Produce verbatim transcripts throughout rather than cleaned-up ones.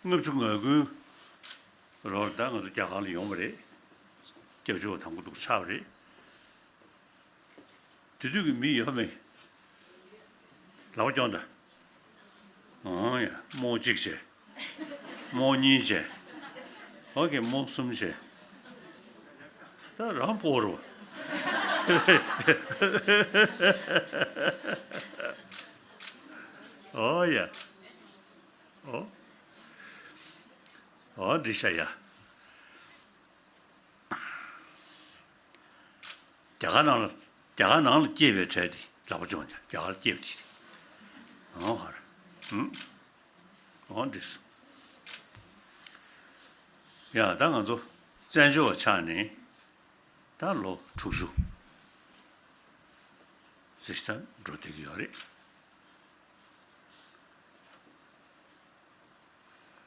ལྔ་བཅུ་ང་དགུ་ལོར་ད་ང་ཚོ་རྒྱ་གར་ལ་ཡོང་བ་རེད། སྐྱབས་བཅོལ་བ་དང་པོ་འདུག་ཆགས་པ་རེད། དེ་དུས་ཀྱི་མི་ཡོད་མེད། ལག་པ་སྐྱོང་དང་། ཨང་ཡ། རྨོ་གཅིག་བྱས། རྨོ་གཉིས་བྱས། ཨོ་ཁེ། རྨོ་གསུམ་བྱས། ད་རང་སྤོ་རོ། ཨོ་ཡ། ཨོ། ཨོ་འགྲིག་ཤག་ཡ། རྒྱ་གར་ནང་ལ། རྒྱ་གར་ནང་ལ་སྐྱེས་པའི་གྲས་དེ་ལག་པ་སྐྱོང་ཀྱང་རྒྱ་གར་སྐྱེས་པ་དེ་རེད། ཨོ་ཧར། ཧུམ། ཨོ་འགྲིག་སོང་། ཡ་ད་ང་ཚོ་བཙན་བྱོལ་བ་ཆགས་ནས་ད་ལོ་དྲུག་ཅུ་ཙམ་ཞིག་ད་འགྲོ་བསྡད་ཀྱི་ཡོད་རེད།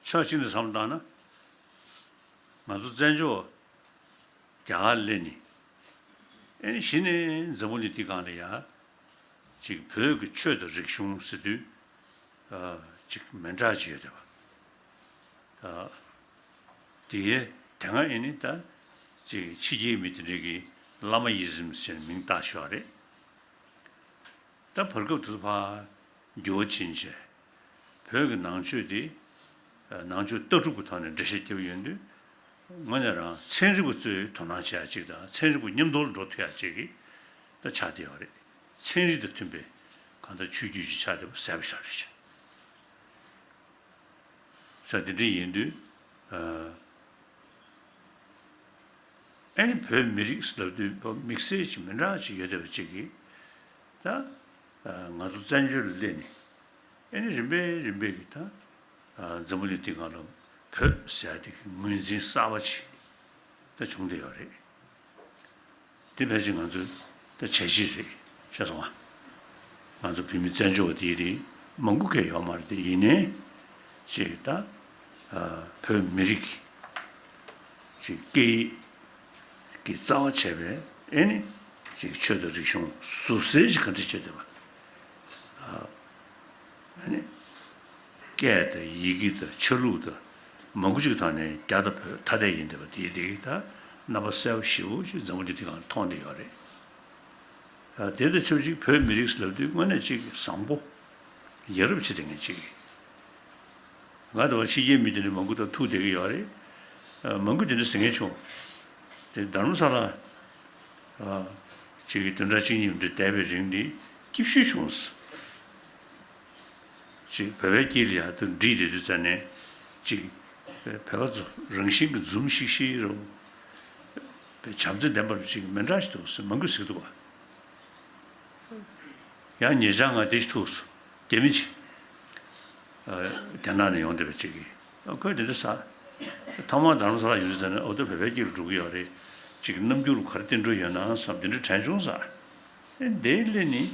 ཕྱོགས་གཅིག་ནས་བསམ་བློ་བཏང་ན། ང་ཚོ་བཙན་བྱོལ་རྒྱ་གར་སླེབས་ནས། ཨེ་ནི་གཞི་ནས་འཛམ་བུ་གླིང་འདི་སྒང་ལ་ཡ། ཅིག་བོད་ཀྱི་ཆོས་དང་རིག་གཞུང་ཟེར་དུས། ཨ། ཅིག་མི་འདྲ་ཅིག་ཡོད་བསྡད་པ། ཨ། དེ་གའི་དེ་སྔ་ཨེ་ནི་ད་ཅིག་ཕྱི་རྒྱལ་མི་དེ་འདྲས་ཀྱིས་བླ་མ་ཡི་ཟིམ་ཟེར་མིང་བཏགས་ཤག་རེད། ད་བར་སྐབས་དེ་ཚོ་ཕར་འགྱུར་བ་ཕྱིན་བྱས། བོད་ཀྱི་ནང་ཆོས་དེ། ནང་ཆོས་ལྟ་གྲུབ་ཀྱི་ཐོག་ནས་འགྲེལ་བཤད་བརྒྱབ་ཡོང་དུས། དངོས་གནས་རང་ཚན་རིག་པ་ཚོས་དོ་སྣང་བྱེད་ཡག་ཅིག་དང་ཚན་རིག་པ་མཉམ་དུ་འགྲོ་ཐུབ་ཡག་ཅིག་གི་ད་ཆགས་བསྡད་ཡོད་རེད། ཚན་རིག་དང་མཐུན་པའི་གང་ལྟར་ཆོས་བརྒྱུད་ཅིག་ཆགས་བསྡད་པ་གསལ་པོ་ཞིག་རེད་ཤག་ས་དེ་འདྲ་ཡིན་དུས། ཨ། ཨ་ནི་བོད་མི་རིགས་ལབ་དུས་བོད་དམིགས་བསལ་ཅིག་མི་འདྲ་ཅིག་ཡོད་བསྡད་པ་ཅིག་གིས། ད། ཨ། ང་ཚོ་བཙན་བྱོལ་ལ་སླེབས་ནས། ཨ་ནི་རིམ་པས་རིམ་པས་ཀྱིས་ད། ཨ། འཛམ་བུ་གླིང་འདི་སྒང་ལ་བོད་ཟེར་ཡག་དེ་གི་ངོས་འཛིན་གསར་པ་ཅིག་ད་བྱུང་བསྡད་ཡོད་རེད། དེ་ཕལ་ཆེར་ང་ཚོའི་ད་བྱས་རྗེས་རེད་ཤག་སོང་ང་། ང་ཚོ་བོད་མི་བཙན་བྱོལ་བ་དེ་རིགས་མང་པོ་གས་ཡོད་མ་རེད་དེ། ཡིན་ནའི་ཅིག་ད། ཨ། བོད་མི་རིགས་ཀྱི་ཅིག་སྐད་ཡིག་གི་རྩ་བ་བྱས་པའི་ཨེ་ནི་ཅིག་ཆོས་དང་རིག་གཞུང་ཟུར་གསལ་ཅིག་ག་འདྲ་བྱས་བསྡད་པ། ཨ། ཨ་ནི། སྐད་དང་ཡི་གེ་དང་ཆ་ལུགས་དང་མང་པོ་ཅིག་ཐོག་ནས་རྒྱ་དང་བོད་ཐ་དད་ཡིན་བསྡད་པ་དེ་དེ་ད་རྣམ་པ་གསལ་པོ་ཞེ་པོ་ཅིག་འཛམ་བུ་གླིང་འདི་སྒང་མཐོང་བསྡད་ཡོད་རེད། ཨ། དེ་དང་ཆབས་ཅིག་བོད་མི་རིགས་ལབ་དུས་དངོས་གནས་ཅིག་བཟང་པོ་ཡ་རབས་བྱེད་བསྡད་མཁན་ཅིག་ང་དང་ཕྱི་རྒྱལ་མི་དེ་འདྲ་མང་པོ་དང་ཐུག་བསྡད་ཀྱི་ཡོད་རེད། ཨ། མང་པོ་དེ་འདྲ་ཟེར་མཁན་བྱུང་། དེ་རྡ་རམ་ས་ལ། ཨ། ཅིག་གི་བདུན་ཕྲག་གཅིག་གཉིས་འདྲ་བསྡད་པའི་རིང་འདི་སྐྱིད་ཤོས་བྱུང་སོང་། ཅིག་བོད་པའི་དཀྱིལ་ལ་ཡར་དུ་འགྲིག་བསྡད་དུས་ཙ་ནས། ཅིག་བོད་པ་ཚོ་རང་བཞིན་གྱི་འཛུམ་ཤིག་ཤིག་རེད། བྱམས་བརྩེ་ལྡན་པ་ཅིག་མི་འདྲ་ཞིག་འདུག་ཟེར་མང་པོས་ཟེར་གྱི་འདུག་བ། ཡང་ཉེ་ཆར་ང་དེ་ཞིག་ཐུག་སོང་། རྒྱ་མི་ཅིག་ཨ། རྒྱ་ནག་ནས་ཡོང་བསྡད་པ་ཅིག་གིས། ཨ། ཁོས་དེ་འདྲ་ཟེར། ཐོག་མར་རྡ་རམ་ས་ལ་ཡོང་དུས་ཙ་ནས་འོ་ད་བོད་པའི་དཀྱིལ་ལ་འགྲོ་གི་ཡོད་རེད། ཅིག་རྣམ་འགྱུར་ག་རེ་བསྟན་འགྲོ་ཡོད་ན་བསམ་དེ་འདྲ་དྲན་བྱུང་ས། ཨེ། འདིར་སླེབས་ནས།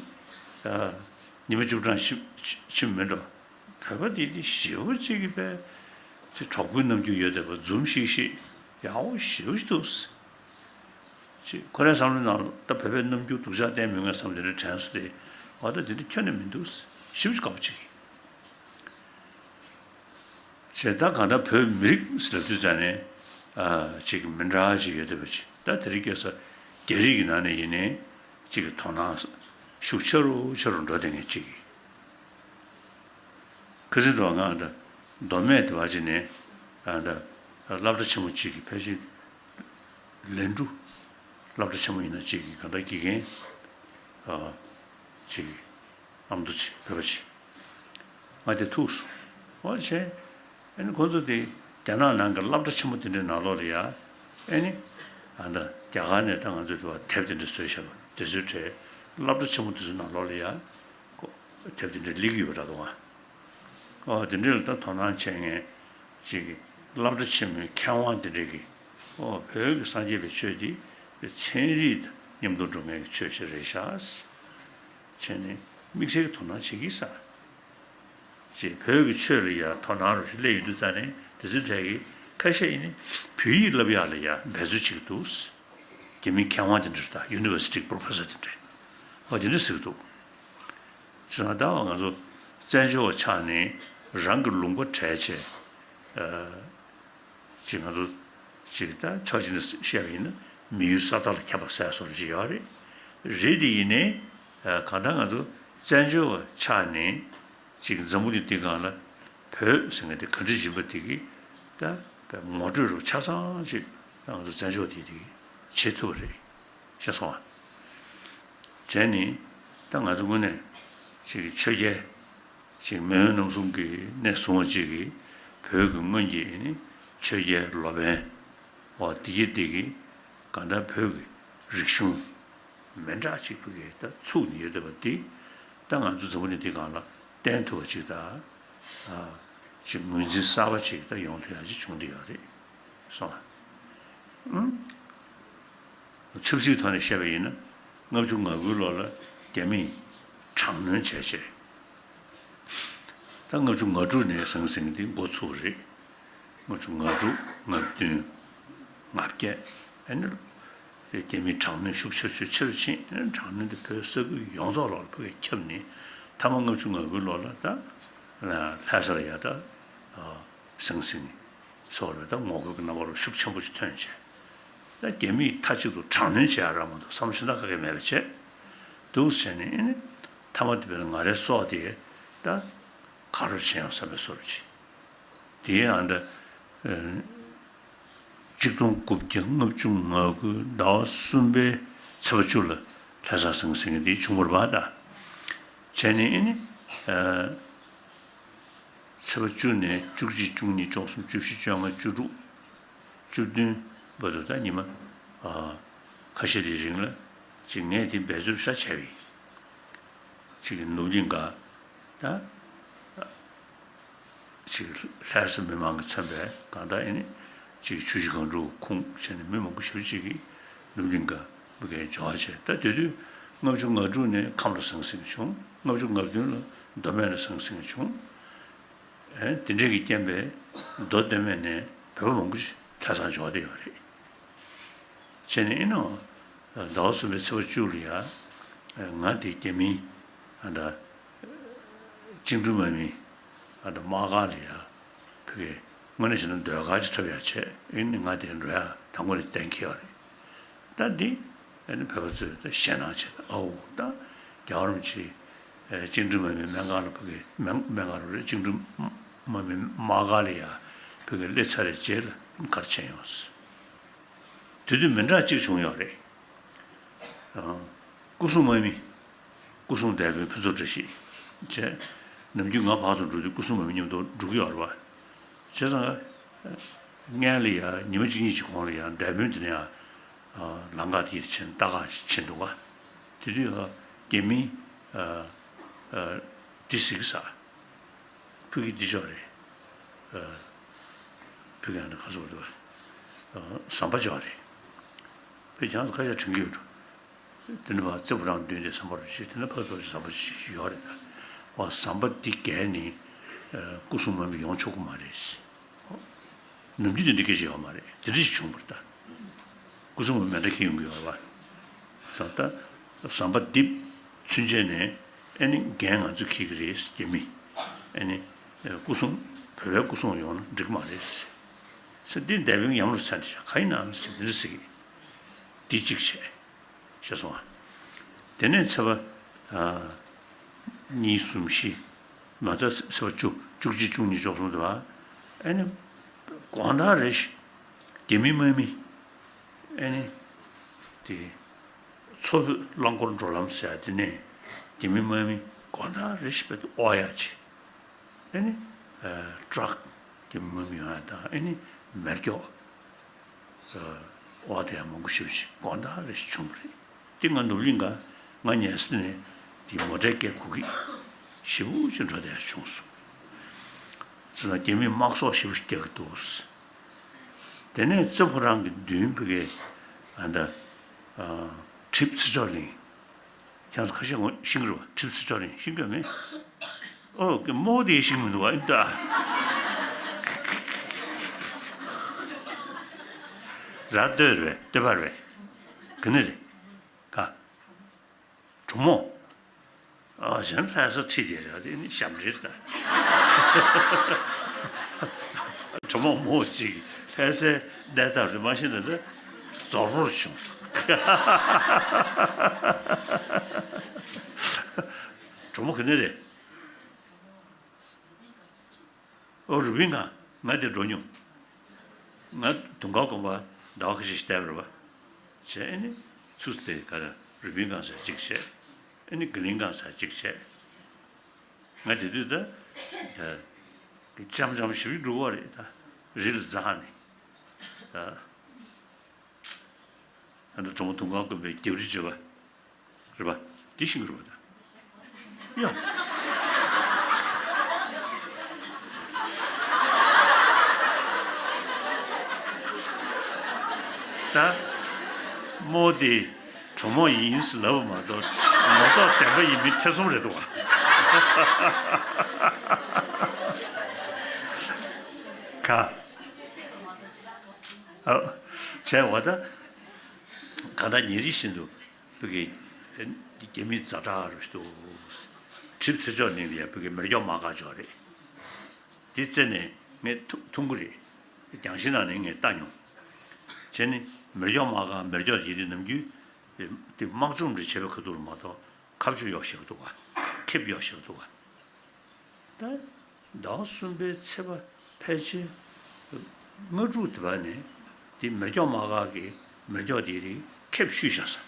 ཨ། ཉི་མ་བཅུ་གྲངས་ཕྱིན་ཕྱིན་མིན་འགྲོ། བོད་པ་དེ་དེ་ཞེ་པོ་ཅིག་གི་པའི་ཅིག་གྲོགས་པོའི་རྣམ་འགྱུར་ཡོད་བསྡད་པ། འཛུམ་ཤིག་ཤིག་ཡག་པོ་ཞེ་པོ་ཅིག་འདུག་ཅིག་ཁོ་རའི་བསམ་བློའི་ནང་ལ་ད་བོད་པའི་རྣམ་འགྱུར་སྡུག་ཅག་བསྟན་མི་དགོས་བསམ་དེ་འདྲ་དྲན་སོང་སྟེ། འོ་ད་དེ་འདྲ་ཁྱོན་ནས་མི་འདུག་ཞེ་པོ་ཅིག་དགའ་པོ་ཅིག་བྱས། ད་གང་ལྟར་བོད་མི་རིགས་ཟེར་ལབ་དུས་ཙ་ནས། ཨ། ཅིག་མི་འདྲ་ཅིག་ཡོད་བསྡད་པ་ཅིག་ད་དེ་རིང་ཁ་སང་རྒྱ་རིགས་ཀྱི་ནང་ནས་ཡིན་ནའི་ཅིག་གི་དོ་སྣང་ཤུགས་ཆེ་རུ་ཆེ་རུ་འགྲོ་བསྡད་མཁན་ཅིག་ཁ་སང་དུ་ང་ད་མདོ་སྨད་དེ་བར་ཅིག་ནས། ཨ། ད་སློབ་གྲྭ་ཆེན་མོ་གཅིག་གི་ཕལ་ཆེར་ལན་གྲུ་སློབ་གྲྭ་ཆེན་མོ་ཡིན་ན་གཅིག་གི་གང་ལྟར་དགེ་རྒན། ཨ། གཅིག་གི་ཨ་མདོ་ཆེ་བོད་པ་ཆེ། ང་དེ་ཐུག་སོང་། འོ་བྱས། ཨ་ནི་ཁོ་ཚོ་དེ་རྒྱ་ནག་ནང་གི་སློབ་གྲྭ་ཆེན་མོ་དེ་འདྲའི་ནང་ལོགས་ལ་ཡ། ཨ་ནི། ཨ། ད་རྒྱ་གར་ནས་ད་ང་ཚོའི་དུ་བ་དེབ་དེ་འདྲ་བཟོས་བཞག་པ་དེ་ཚོའི་གྲས་སློབ་གྲྭ་ཆེན་མོ་དེ་ཚོའི་ནང་ལོགས་ལ་ཡ། ཁོ་དེབ་དེ་འདྲ་སླེབས་ཀྱི་ཡོད་པ་འདྲ་འདུག་ཨ། ཨོ་དེ་འདྲ་ལ་ད་དོ་སྣང་བྱེད་མཁན་ཅིག་གི་སློབ་གྲྭ་ཆེན་མོའི་མཁས་དབང་དེ་འདྲ་གིས། ཨོ་བོད་ཀྱི་སངས་རྒྱས་པའི་ཆོས་འདི་ཚན་རིག་དང་མཉམ་དུ་འགྲོ་མཁན་གྱི་ཆོས་ཤིག་རེད་ཤག་བྱས་ནས་དམིགས་བསལ་གྱི་དོ་སྣང་བྱེད་ཀྱི་ས། ཅེས་བོད་ཀྱི་ཆོས་ལ་ཡང་དོ་སྣང་རུ་སླེབས་ཡོང་དུས་ཙ་ནས་དེ་ཚོའི་གྲས་ཀྱི་ཁ་ཤས་ཡིན་ནི་བོད་ཡིག་བསླབ་ཡག་ལ་ཡང་འབད་རྩོལ་བྱེད་ཀྱི་འདུག་རྒྱ་མིའི་མཁས་དབང་དེ་འདྲ་དང་ཡུ་ནི་ཝར་སི་ཊི་པོ་རོ་ཕེ་སར་དེ་འདྲ། འོ་དེ་འདྲ་ཟེར་གྱི་འདུག་བྱས་ཙང་ད་བར་ང་ཚོ་བཙན་བྱོལ་བ་ཆགས་ནས་རང་གི་ལུང་པ་བྲལ་བྱས། ཅིག་ང་ཚོ་ཅིག་ད་ཕྱོགས་གཅིག་ནས་བཤད་པ་ཡིན་ན་མི་ཡུལ་ས་མཐའ་ལ་ཁྱབ་པ་ཟེར་སོགས་ཅིག་ཡོད་རེད། རེད་དེ་ཡིན་ནའི་གང་ལྟར་ང་ཚོ་བཙན་བྱོལ་བ་ཆགས་ནས་ཅིག་འཛམ་བུ་གླིང་འདི་སྒང་ལ་བོད་ཟེར་མཁན་དེ་ག་འདྲ་ཡིན་པ་དེ་གི་ད་ངོ་སྤྲོད་རུ་ཆ་ཚང་ཅིག་ད་ང་ཚོ་བཙན་བྱོལ་དེ་དེ་གི་བྱེད་ཐུབ་པ་རེད། ཤེས་སོང་ང་། བྱས་ནས་ད་ང་ཚོ་དངོས་གནས་ཅིག་ཆོས་རྒྱལ་ཅིག་མེས་དབོན་རྣམ་གསུམ་གྱི་གནས་བཟུང་བ་ཅིག་གིས་བོད་ཀྱི་སྔོན་གྱི་ནི་ཆོས་རྒྱལ་ལོ་པཎ་འོ་དེ་གྱད་དེ་གིས་གང་ལྟར་བོད་ཀྱི་རིག་གཞུང་མི་འདྲ་ཅིག་བོད་ཀྱི་ད་ཚུགས་ནས་ཡོད་བསྡད་པ་འདི་ད་ང་ཚོ་འཛམ་བུ་གླིང་འདི་སྒང་ལ་བསྟན་ཐུབ་པ་ཅིག་ད་ཅིག་ངོས་འཛིན་གསར་པ་ཅིག་ད་ཡོང་ཐུབ་ཡ་ཅིག་བྱུང་བསྡད་ཡོད་རེད། སོང་ཨང་། ཆབ་སྲིད་ཐོག་ནས་བཤད་པ་ཡིན་ན་ལྔ་བཅུ་ང་དགུའི་ལོ་ལ་རྒྱ་མིས་དྲག་གནོན་བྱས་བྱས། ད་ལྔ་བཅུ་ང་དྲུག་ནས་ཟང་ཟིང་འདི་འགོ་ཚུགས་པ་རེད། ལྔ་བཅུ་ང་དྲུག་ང་བདུན་ང་བརྒྱད་ཨ་ནི་རྒྱ་མིས་དྲག་གནོན་ཤུགས་ཆེ་ཤོས་ཆེ་རུ་ཕྱིན། དྲག་གནོན་འདི་བོད་ས་ཁུལ་ཡོངས་རྫོགས་ལ་ཕ་གིར་ཁྱབ་ནས་མཐའ་མ་ལྔ་བཅུ་ང་དགུའི་ལོ་ལ་ད་ལྷ་ས་ལ་ཡ་ད་ཟང་ཟིང་སོགས་ལ་ད་ངོ་རྒོལ་གྱི་རྣམ་པ་རུ་ཤུགས་ཆེན་པོ་ཞིག་ཐོན་བྱས། ད་རྒྱ་མིས་མཐའ་གཅིག་ཏུ་དྲག་གནོན་བྱེད་ཡ་རག་མ་འདུག་བསམ་བློ་ཞེ་དྲག་ག་གེ་མེད་པ་བྱས་འདུག་བྱས་ནས་ཨ་ནི་མཐའ་མ་དེ་བས་ན་ང་རའི་སྲོག་དེ་ད་ག་རུ་ཕྱིན་ཡང་བསམ་པའི་བཟོ་འདྲ་ཅིག་དེ་ཡང་ད་ཨ་གཅིག་སྟོང་དགུ་བརྒྱ་ལྔ་བཅུ་ང་དགུ་ཟླ་བ་གསུམ་པའི་ཚེས་པ་བཅུ་ལ་ལྷ་ས་ཟང་ཟིང་འདི་བྱུང་བ་རེད་པ། ད་བྱས་ནས་ཨ་ནི་ཨ་ཚེས་པ་བཅུ་ནས་བཅུ་གཅིག་བཅུ་གཉིས་བཅུ་གསུམ་བཅུ་བཞི་བཅོ་ལྔ་བཅུ་དྲུག་བཅུ་བདུན་བར་དུ་ད་ཉི་མ་ཨ་ཁ་ཤས་དེའི་རིང་ལ་ཅིག་ངས་དེ་འབད་རྩོལ་ཤ་བྱས་པས་ཅིག་ནུབ་གླིང་ག་ད་ཅིག་ལྷ་ས་མི་མང་གིས་མཚོན་པའི་གང་ལྟར་ཨ་ནི་ཅིག་ཆུ་བཞི་སྒང་དྲུག་ཁུངས་བྱས་ནས་མི་མང་པོ་ཞེ་པོ་ཅིག་གིས་ནུབ་གླིང་ག་མི་གའི་འབྱོར་བ་བྱས། ད་དེ་དུས་ལྔ་བཅུ་ང་དྲུག་ནས་ཁམས་ལ་ཟང་ཟིང་བྱུང་། ལྔ་བཅུ་ང་བདུན་ལ་མདོ་སྨད་ལ་ཟང་ཟིང་བྱུང་། ཨེ་དེ་འདྲས་ཀྱི་རྐྱེན་པས་མདོ་སྟོད་སྨད་ནས་བོད་པ་མང་པོ་ཞིག་ལྷ་སར་འབྱོར་བསྡད་ཡོད་རེད། བྱས་ནས་ཨིན་ནོ། ཟླ་བ་གསུམ་པའི་ཚེས་པ་བཅུ་ལ་ཡ། ང་དེ་རྒྱ་མིའི་ཨ་ད་བཅིངས་འགྲོལ་དམག་མི་ཨ་ད་དམག་སྒར་ལ་ཡ། ཕ་གི་དངོས་གནས་བྱས་ན་ཟློས་གར་ཅིག་འཁྲབ་ཡ་བྱས། ཨིན་ནི་ང་དེ་འགྲོ་ཡ་དང་པོ་ནས་གཏན་འཁེལ་བ་རེད། ད་འདི་ཨ་ནི་བོད་པ་ཚོས་ད་ཞེད་སྣང་བྱས། ཨའོ་ད་རྒྱལ་བ་རིན་པོ་ཆེ་ཨེ་བཅིངས་འགྲོལ་དམག་མི་སྨན་ཁང་ལ་ཕ་གི་སྨན་སྨན་ཁང་རུ་རེད། བཅིངས་འགྲོལ་དམག་མི་དམག་སྒར་ལ་ཡ་ཕ་གི་སླེབས་ཚར་བའི་རྗེས་ལ་ག་རེ་བྱས་ཡོང་། དེ་དུས་མི་འདྲ་གཅིག་བྱུང་ཡོད་རེད། ཨ་སྐུ་སྲུང་དམག་མི། སྐུ་སྲུང་སྡེ་དཔོན་ཕུན་ཚོགས་བཀྲ་ཤིས་བྱས། ནམ་རྒྱུན་ང་ཕར་ཚུར་འགྲོ་དུས་སྐུ་སྲུང་དམག་མི་མཉམ་དུ་འགྲོ་གི་ཡོད་རེད་པ། བྱས་ཙང་ང་སྔོན་ལ་ཡ་ཉི་མ་གཅིག་གཉིས་ཀྱི་གོང་ལ་ཡ་སྡེ་དཔོན་དེ་ནས་ཡ་ལམ་ཁ་དེ་ཕྱིན་ལྟ་ག་ཕྱིན་འདུག་ག་དེ་དུས་ཡ་རྒྱ་མི་ཨ་ཨ་འདི་ཟེར་གི་ས། ཕ་གི་འདི་ཅོག་རེད། ཨ་ཕ་གི་ཨ་ནི་ཁ་སོག་འདུག་ཨ་ཟམ་པ་ཅོག་རེད། ཕ་གི་ཁྱེད་རང་ཚོ་ཁ་ཤས་དྲན་གི་ཡོད་འགྲོ། དེ་ནི་ཕར་རྩེ་ཕོ་བྲང་མདུན་དེ་ཟམ་པ་རུ་ཕྱེ། དེ་ནི་ཕར་ཚུར་ཟམ་པ་ཅིག་ཡོད་རེད་ད། འོ་ཟམ་པ་འདི་བརྒལ་ནས་ཨ་སྐུ་སྲུང་དམག་མི་ཡོང་ཆོག་གི་མ་རེད། ནམ་རྒྱུན་དེ་འདྲ་སྐད་ཆ་ཡོད་མ་རེད། དེ་འདྲ་ཞིག་བྱུང་བ་རེད་ད། སྐུ་སྲུང་མི་མེ་མདའ་འཁྱེར་ཡོང་གི་ཡོད་རེད་པ། ད་ཟམ་པ་འདི་ཚུན་ཆད་ནས་ཨ་ནི་འགན་ང་ཚོས་འཁྱེར་གི་རེད། རྒྱ་མི་ཨ་ནི་སྐུ་སྲུང་བོད་པའི་སྐུ་སྲུང་ཡོང་ན་འགྲིག་གི་མ་རེད་ཟེར། འདི་འདས་པའི་ཡམ་རུ་ཚ་འདི་ཤ་ག་ཡིན་ནའང་ཟེར་འདི་འདྲ་ཟེར་གི། འདི་གཅིག་བྱས། ཤེས་སོང་ང་། དེ་ནས་ཚེས་པ་ཨ་གཉིས་གསུམ་བཞི། མ་ད་ཚེས་པ་བཅུ་བཅུ་གཅིག་བཅུ་གཉིས་བཅུ་གསུམ་དུ་བ། ཨ་ནི་དགོང་དག་རེ་བཞིན་རྒྱ་མི་དམག་མི་ཨ་ནི་དེ་མཚོ་བོད་རླངས་འཁོར་འགྲོ་ལམ་ཟེར་དེ་ནས་རྒྱ་མི་དམག་མི་དགོང་དག་རེ་བཞིན་པའི་དབོར་ཡག་ཅིག་ཨ་ནི་ཨ་ཊག་གི་མི་མི་ཡོང་ཡ་དང་ཨ་ནི་མེ་སྒྱོགས་ཨ་དབོར་དེ་ཡང་མང་པོ་ཞེ་པོ་ཅིག་དགོང་དག་རེ་བཞིན་བྱུང་བ་རེད། དེ་ང་ནུབ་གླིང་ག་ང་ཉལ་ས་ནས་དེ་མོ་ཊའི་སྐད་གོ་གི་ཞེ་པོ་ཅིག་འགྲོ་དེ་ཡང་བྱུང་སོང་། ཙི་ན་རྒྱ་མིས་དམག་སོག་ཞེ་པོ་ཅིག་རྒྱག་གི་འདུག་དེ་ནས་རྩེ་ཕོ་བྲང་གི་མདུན་ཕ་གི་ཨ་ད་ཨ་གྲིབ་ཚེ་མཆོག་གླིང་། ཁྱེད་ཚོ་ཁ་ཤས་ངོ་ཤེས་ཀྱི་རེད་པ། གྲིབ་ཚེ་མཆོག་གླིང་ཤེས་ཀྱི་མེད། ཨོ་ཀེ་མོ་དེ་ཤེས་ཀྱི་མི་འདུག་པ། ཨེ་ད་ར་སྟོད་རེད་པས། སྟོད་པ་རེད་པས། ག་ནས་རེད། ག་གྲོ་མོ། ཨ་གཞན་ལྷ་ས་ཁྲིད་དེ་རེད། དེ་ནི་ཞབས་འདྲེན་རེད། གྲོགས་མོ་མོ་གཅིག་ལྷ་སའི་གནས་སྟངས་རེད་མ་ཤེས་ན་ད་རྫོར་བོར་བྱུང་། གྲོགས་མོ་ག་ནས་རེད། ཨོ་རུ་པིན་གང་། ང་དེ་འགྲོ་མྱོང་། ང་དུང་དཀར་དགོན་པ་ཟླ་བ་ཁ་ཤས་ཤིག་བསྡད་པ་རེད་པ། བྱས་ཨ་ནི་ཚུར་དེ་ག་རེ་རུ་པིན་གང་ཟེར་གཅིག་བྱས། ཨ་ནི་ག་ལིང་གང་ཟེར་གཅིག་བྱས། ང་དེ་དུས་ད་ཡ་ཅམ་ཅམ་ཞིབ་ཞིབ་འགྲོ་གི་རེད་ད། རི་ལ་འཛེགས་ནས་ད། ཨ་ནི་གྲོགས་མོ་དུང་དཀར་དགོན་པའི་རྒྱབ་རི་བརྗོད་པ་རེད་པ། འདི་ཤེས་ཀྱི་རེད་པ་ད། ཡ། ད། མོ་དེ་གྲོགས་མོ་ཡིན་ཟེར་ལབ་པ་མ་གཏོགས་ལོ་ཏོག་བདེན་པ་ཡིན་མིན་ཐེ་ཚོམ་རེད་འདུག་ག་ཨ། བྱས་པ་ད། གང་ལྟར་ཉིན་རེ་བཞིན་དུ་བོད་ཀྱི་རྒྱ་མི་ཛ་དྲག་རུ་ཞིག་འདུག་གྲིབ་ཚེ་མཆོག་གླིང་ལ་ཡ་བོད་ཀྱི་མེ་སྒྱོགས་དམག་སྒར་འཇོག་རེད། དེ་རྩེ་ནས་ངས་ཐུག་ཐུག་གི་རེད། རྒྱང་ཤིང་ནང་ནས་ངས་ལྟ་མྱོང་། བྱས་ནས་མེ་སྒྱོགས་དམག་སྒར་མེ་སྒྱོགས་ཡིན་དུས་ནམ་རྒྱུན་དེ་དམག་སྦྱོང་རེ་བྱེད་པའི་ཁ་ཐུག་ལ་མ་གཏོགས་ཁ་མཆུ་གཡོག་ཤེས་ཀྱི་འདུག་ག་ཁེབས་གཡོག་ཤེས་ཀྱི་འདུག་ག་ད། ཟླ་བ་གསུམ་པའི་ཚེས་པ་ཕལ་ཆེར་ལྔ་དྲུག་དེ་བར་ནས་དེ་མེ་སྒྱོགས་དམག་སྒར་གྱི་མེ་སྒྱོགས་དེ་རིགས་ཁེབས་བཤུས་བཞག་ས།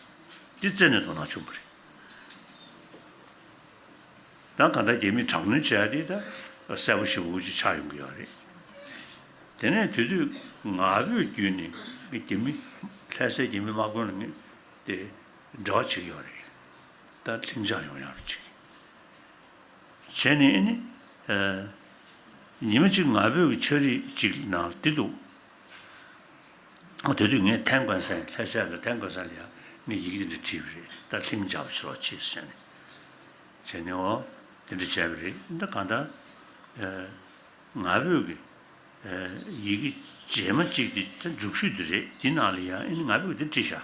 དེ་རྩེ་ནས་དོ་སྣང་བྱུང་བ་རེད། ད་གང་ལྟར་རྒྱ་མི་དྲག་གནོན་བྱས་ཏེ་ད་གསལ་པོ་ཞེ་པོ་ཅིག་ཆགས་ཡོང་གི་ཡོད་རེད། དེ་ནས་དེ་དུས་ང་ཕོད་བརྒྱུད་ནས་རྒྱ་མི་ལྷ་སའི་རྒྱ་མི་དམག་དཔོན་ལ་ངས་དེ་འབྲེལ་བ་བྱེད་ཀྱི་ཡོད་རེད། ད་ལྷིང་འཇགས་ཡོང་ཡག་ཅིག་བྱས་ནས་ཨ་ནི། ཨ། ཉི་མ་གཅིག་ང་ཕོད་ཀྱི་ཆ་རིགས་ཅིག་ནང་འདི་འདུག་ཨ། དེ་དུས་ངས་ཐན་ཀོན་སན་ལྷ་སའི་ལ་ཐན་ཀོན་སན་ལ་ཡང་ངས་ཡི་གེ་འདི་འདྲ་བྲིས་པ་རེད། ད་ལྷིང་འཇགས་པ་བྱེད་རོགས་བྱེད་ཟེར་ནས། བྱས་ནས་འོ་དེ་འདྲ་བྱས་པ་རེད། ད་གང་ལྟར། ཨ། ང་ཕོད་ཀྱི་ཨ་ཡི་གེ་རྗེས་མ་གཅིག་དེ་ད་མཇུག་ཤོས་དེ་རེད། དེ་ནང་ལ་ཡང་ཨ་ནི་ང་ཕོད་ཀྱི་དེ་བྲིས་བཞག་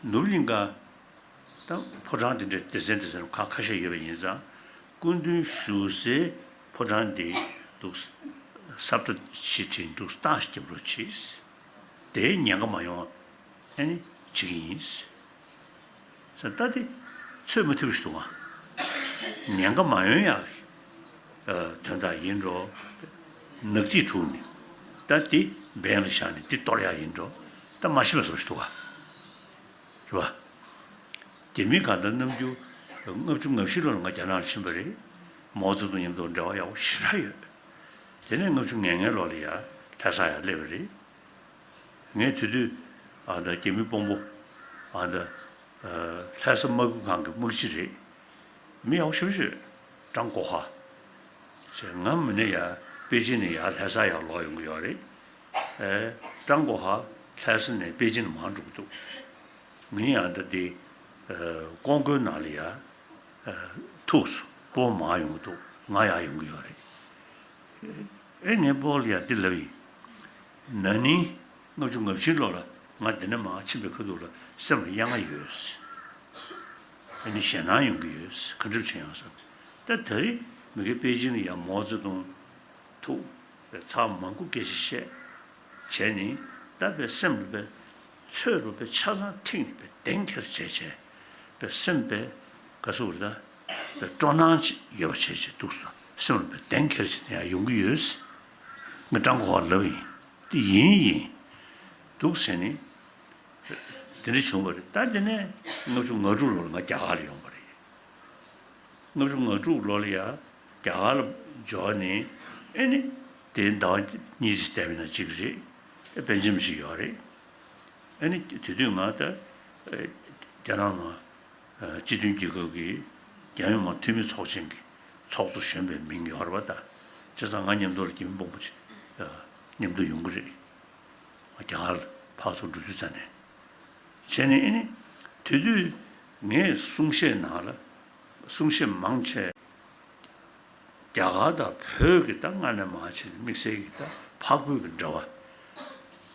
ནུབ་གླིང་ག་ད་ཕོ་བྲང་དེ་འདྲའི་སྡེ་ཚན་སྡེ་ཚན་ཁག་ཁ་ཤས་ཡོད་པ་ཡིན་ཙང་། སྐུ་མདུན་བཞུགས་སའི་ཕོ་བྲང་དེ་འདུག་ས་བཀྲ་ཤིས་སྤྲིན་འདུག་སྟངས་ཤིག་རྒྱབ་རོགས་གྱིས། དེ་ཉེན་ཁ་མ་ཡོང་བ་ཨ་ནི་བྱེད་ཀྱི་ཡིན། ས་ད་དེ་ཚོད་མ་ཐིག་པ་ཞིག་འདུག་ག་ཉེན་ཁ་མ་ཡོང་ཡག་གི་དོན་དག་ཡིན་འགྲོ། ནག་རྩིས་དྲུག་ནི་ད་དེ་འབེན་ལ་བཞག་ནས་དེ་གཏོར་ཡག་ཡིན་འགྲོ། ད་མ་ཤི་བ་བཟོ་ཞིག་འདུག་ག་རེད་བ། རྒྱ་མི་གང་ལྟར་ནམ་རྒྱུན་ལྔ་བཅུ་ང་བཞི་ལོ་ལ་ང་རྒྱ་ནག་ལ་ཕྱིན་པ་རེད། མའོ་ཙེ་ཏུང་མཉམ་དུ་འབྲེལ་བ་ཡག་པོ་ཞེ་དྲག་ཡོད། དེ་ནས་ལྔ་བཅུ་ང་ལྔ་ལོ་ལ་ཡ་ལྷ་ས་ཡར་སླེབས་པ་རེད། ངས་དེ་དུས་ཨ་ད་རྒྱ་མི་དཔོན་པོ་ཨ་ད་ལྷ་ས་དམག་ཁུལ་ཁང་གི་དམག་སྤྱི་རེད། མི་ཡག་པོ་ཞེ་པོ་ཅིག་ཀྲང་གོ་ཧྭ། ཅེས་ང་མི་ནས་ཡར་པེ་ཅིན་ནས་ཡར་ལྷ་ས་ཡར་ལོག་ཡོང་གི་ཡོད་རེད། ཨེ། ཀྲང་གོ་ཧྭ་ལྷ་ས་ནས་པེ་ཅིན་མར་འགྲོ་གི་འདུག་ངས་ཡང་ད་དེ་ཨེ་ཀོང་ཀོའི་ནང་ལ་ཡར་ཨེ་ཐུག་སོང་། སྤོ་མར་ཡོང་གི་འདུག་ང་ཡར་ཡོང་གི་ཡོད་རེད། ཨེ་ངས་སྤོ་ལ་ཡར་འདི་ལབ་ཡིན། ན་ནིང་ལྔ་བཅུ་ང་བཞི་ལོ་ལ་ང་འདི་ནས་མར་ཕྱིན་པའི་ཁ་ཐུག་ལ་སེམས་ལ་གཡེང་ང་ཡོད། ཨ་ནི་ཞེད་སྣང་ཡོང་གི་ཡོད། ག་འདྲ་བྱེད་ཡོང་བསམ། ད་ད་རེས་མི་དགེ་པེ་ཅིན་ལ་ཡང་མའོ་ཙེ་ཏུང་ཐུག་པའི་ཚར་མང་པོ་སྐད་ཆ་བཤད། བྱས་ནས་ད་དཔེ་སེམས་ལ་དཔེ་ཚོད་རུ་དཔེ་ཆ་ཚང་ཐིག་ནས་དཔེ་གདེང་འཁེལ་བྱས་བྱས། དཔེ་སེམས་དཔེ་ག་ཟེར་དགོས་རེད་ད། དཔེ་སྤྲོ་སྣང་ཅིག་ཡོད་པ་བྱས་བྱས་འདུག་སོང་། སེམས་ལ་དཔེ་གདེང་འཁེལ་བྱས་ནས་ཡང་ཡོང་གི་ཡོད། ངས་ཀྲང་གོ་ཧྭ་ལབ་ཡིན། དེ་ཡིན་ཡིན། འདུག་ཟེར་ནས། དེ་འདྲ་བྱུང་བ་རེད། ད་དེ་ནས་ལྔ་བཅུ་ང་དྲུག་ལོ་ལ་ང་རྒྱ་གར་ལ་ཡོང་བ་རེད། ལྔ་བཅུ་ང་དྲུག་ལོ་ལ་ཡ་རྒྱ་གར་ལ་འབྱོར་ནས་ཨེ་ནི་དེ་ཟླ་བ་གཉིས་ཙམ་བསྡད་པ་ན་གཅིག་རེད། ཨེ་པེན་ཇི་མི་ཞིག་ཡོད་རེད། ཨེ་ནི་དེ་དུས་ང་ད་ཨེ་རྒྱ་ནག་ནང་སྤྱི་མཐུན་རྒྱལ་ཁབ་ཀྱི་རྒྱལ་ཡོངས་མ་འཐུས་མི་ཚོགས་ཆེན་གྱི་ཚོགས་གཙོ་གཞོན་པའི་མིང་ཡོད་རེད་པ་ད། བྱས་ཙང་ང་མཉམ་དུ་ལ་རྒྱ་མི་དཔོན་པོ་ཅིག་མཉམ་དུ་ཡོང་གི་རེད། རྒྱ་གར་ལ་ཕར་ཚུར་འགྲོ་དུས་ཙམ་ནས། བྱས་ནས་ཨེ་ནི་དེ་དུས་ངས་གསུང་བཤད་ནང་ལ་གསུང་བཤད་མང་ཆེ་རྒྱ་གར་དང་བོད་ཀྱི་ད་སྔ་ནས་མར་བྱས་ནས་དམིགས་བསལ་གྱི་ད་འཕགས་བོད་ཀྱི་འབྲེལ་བ་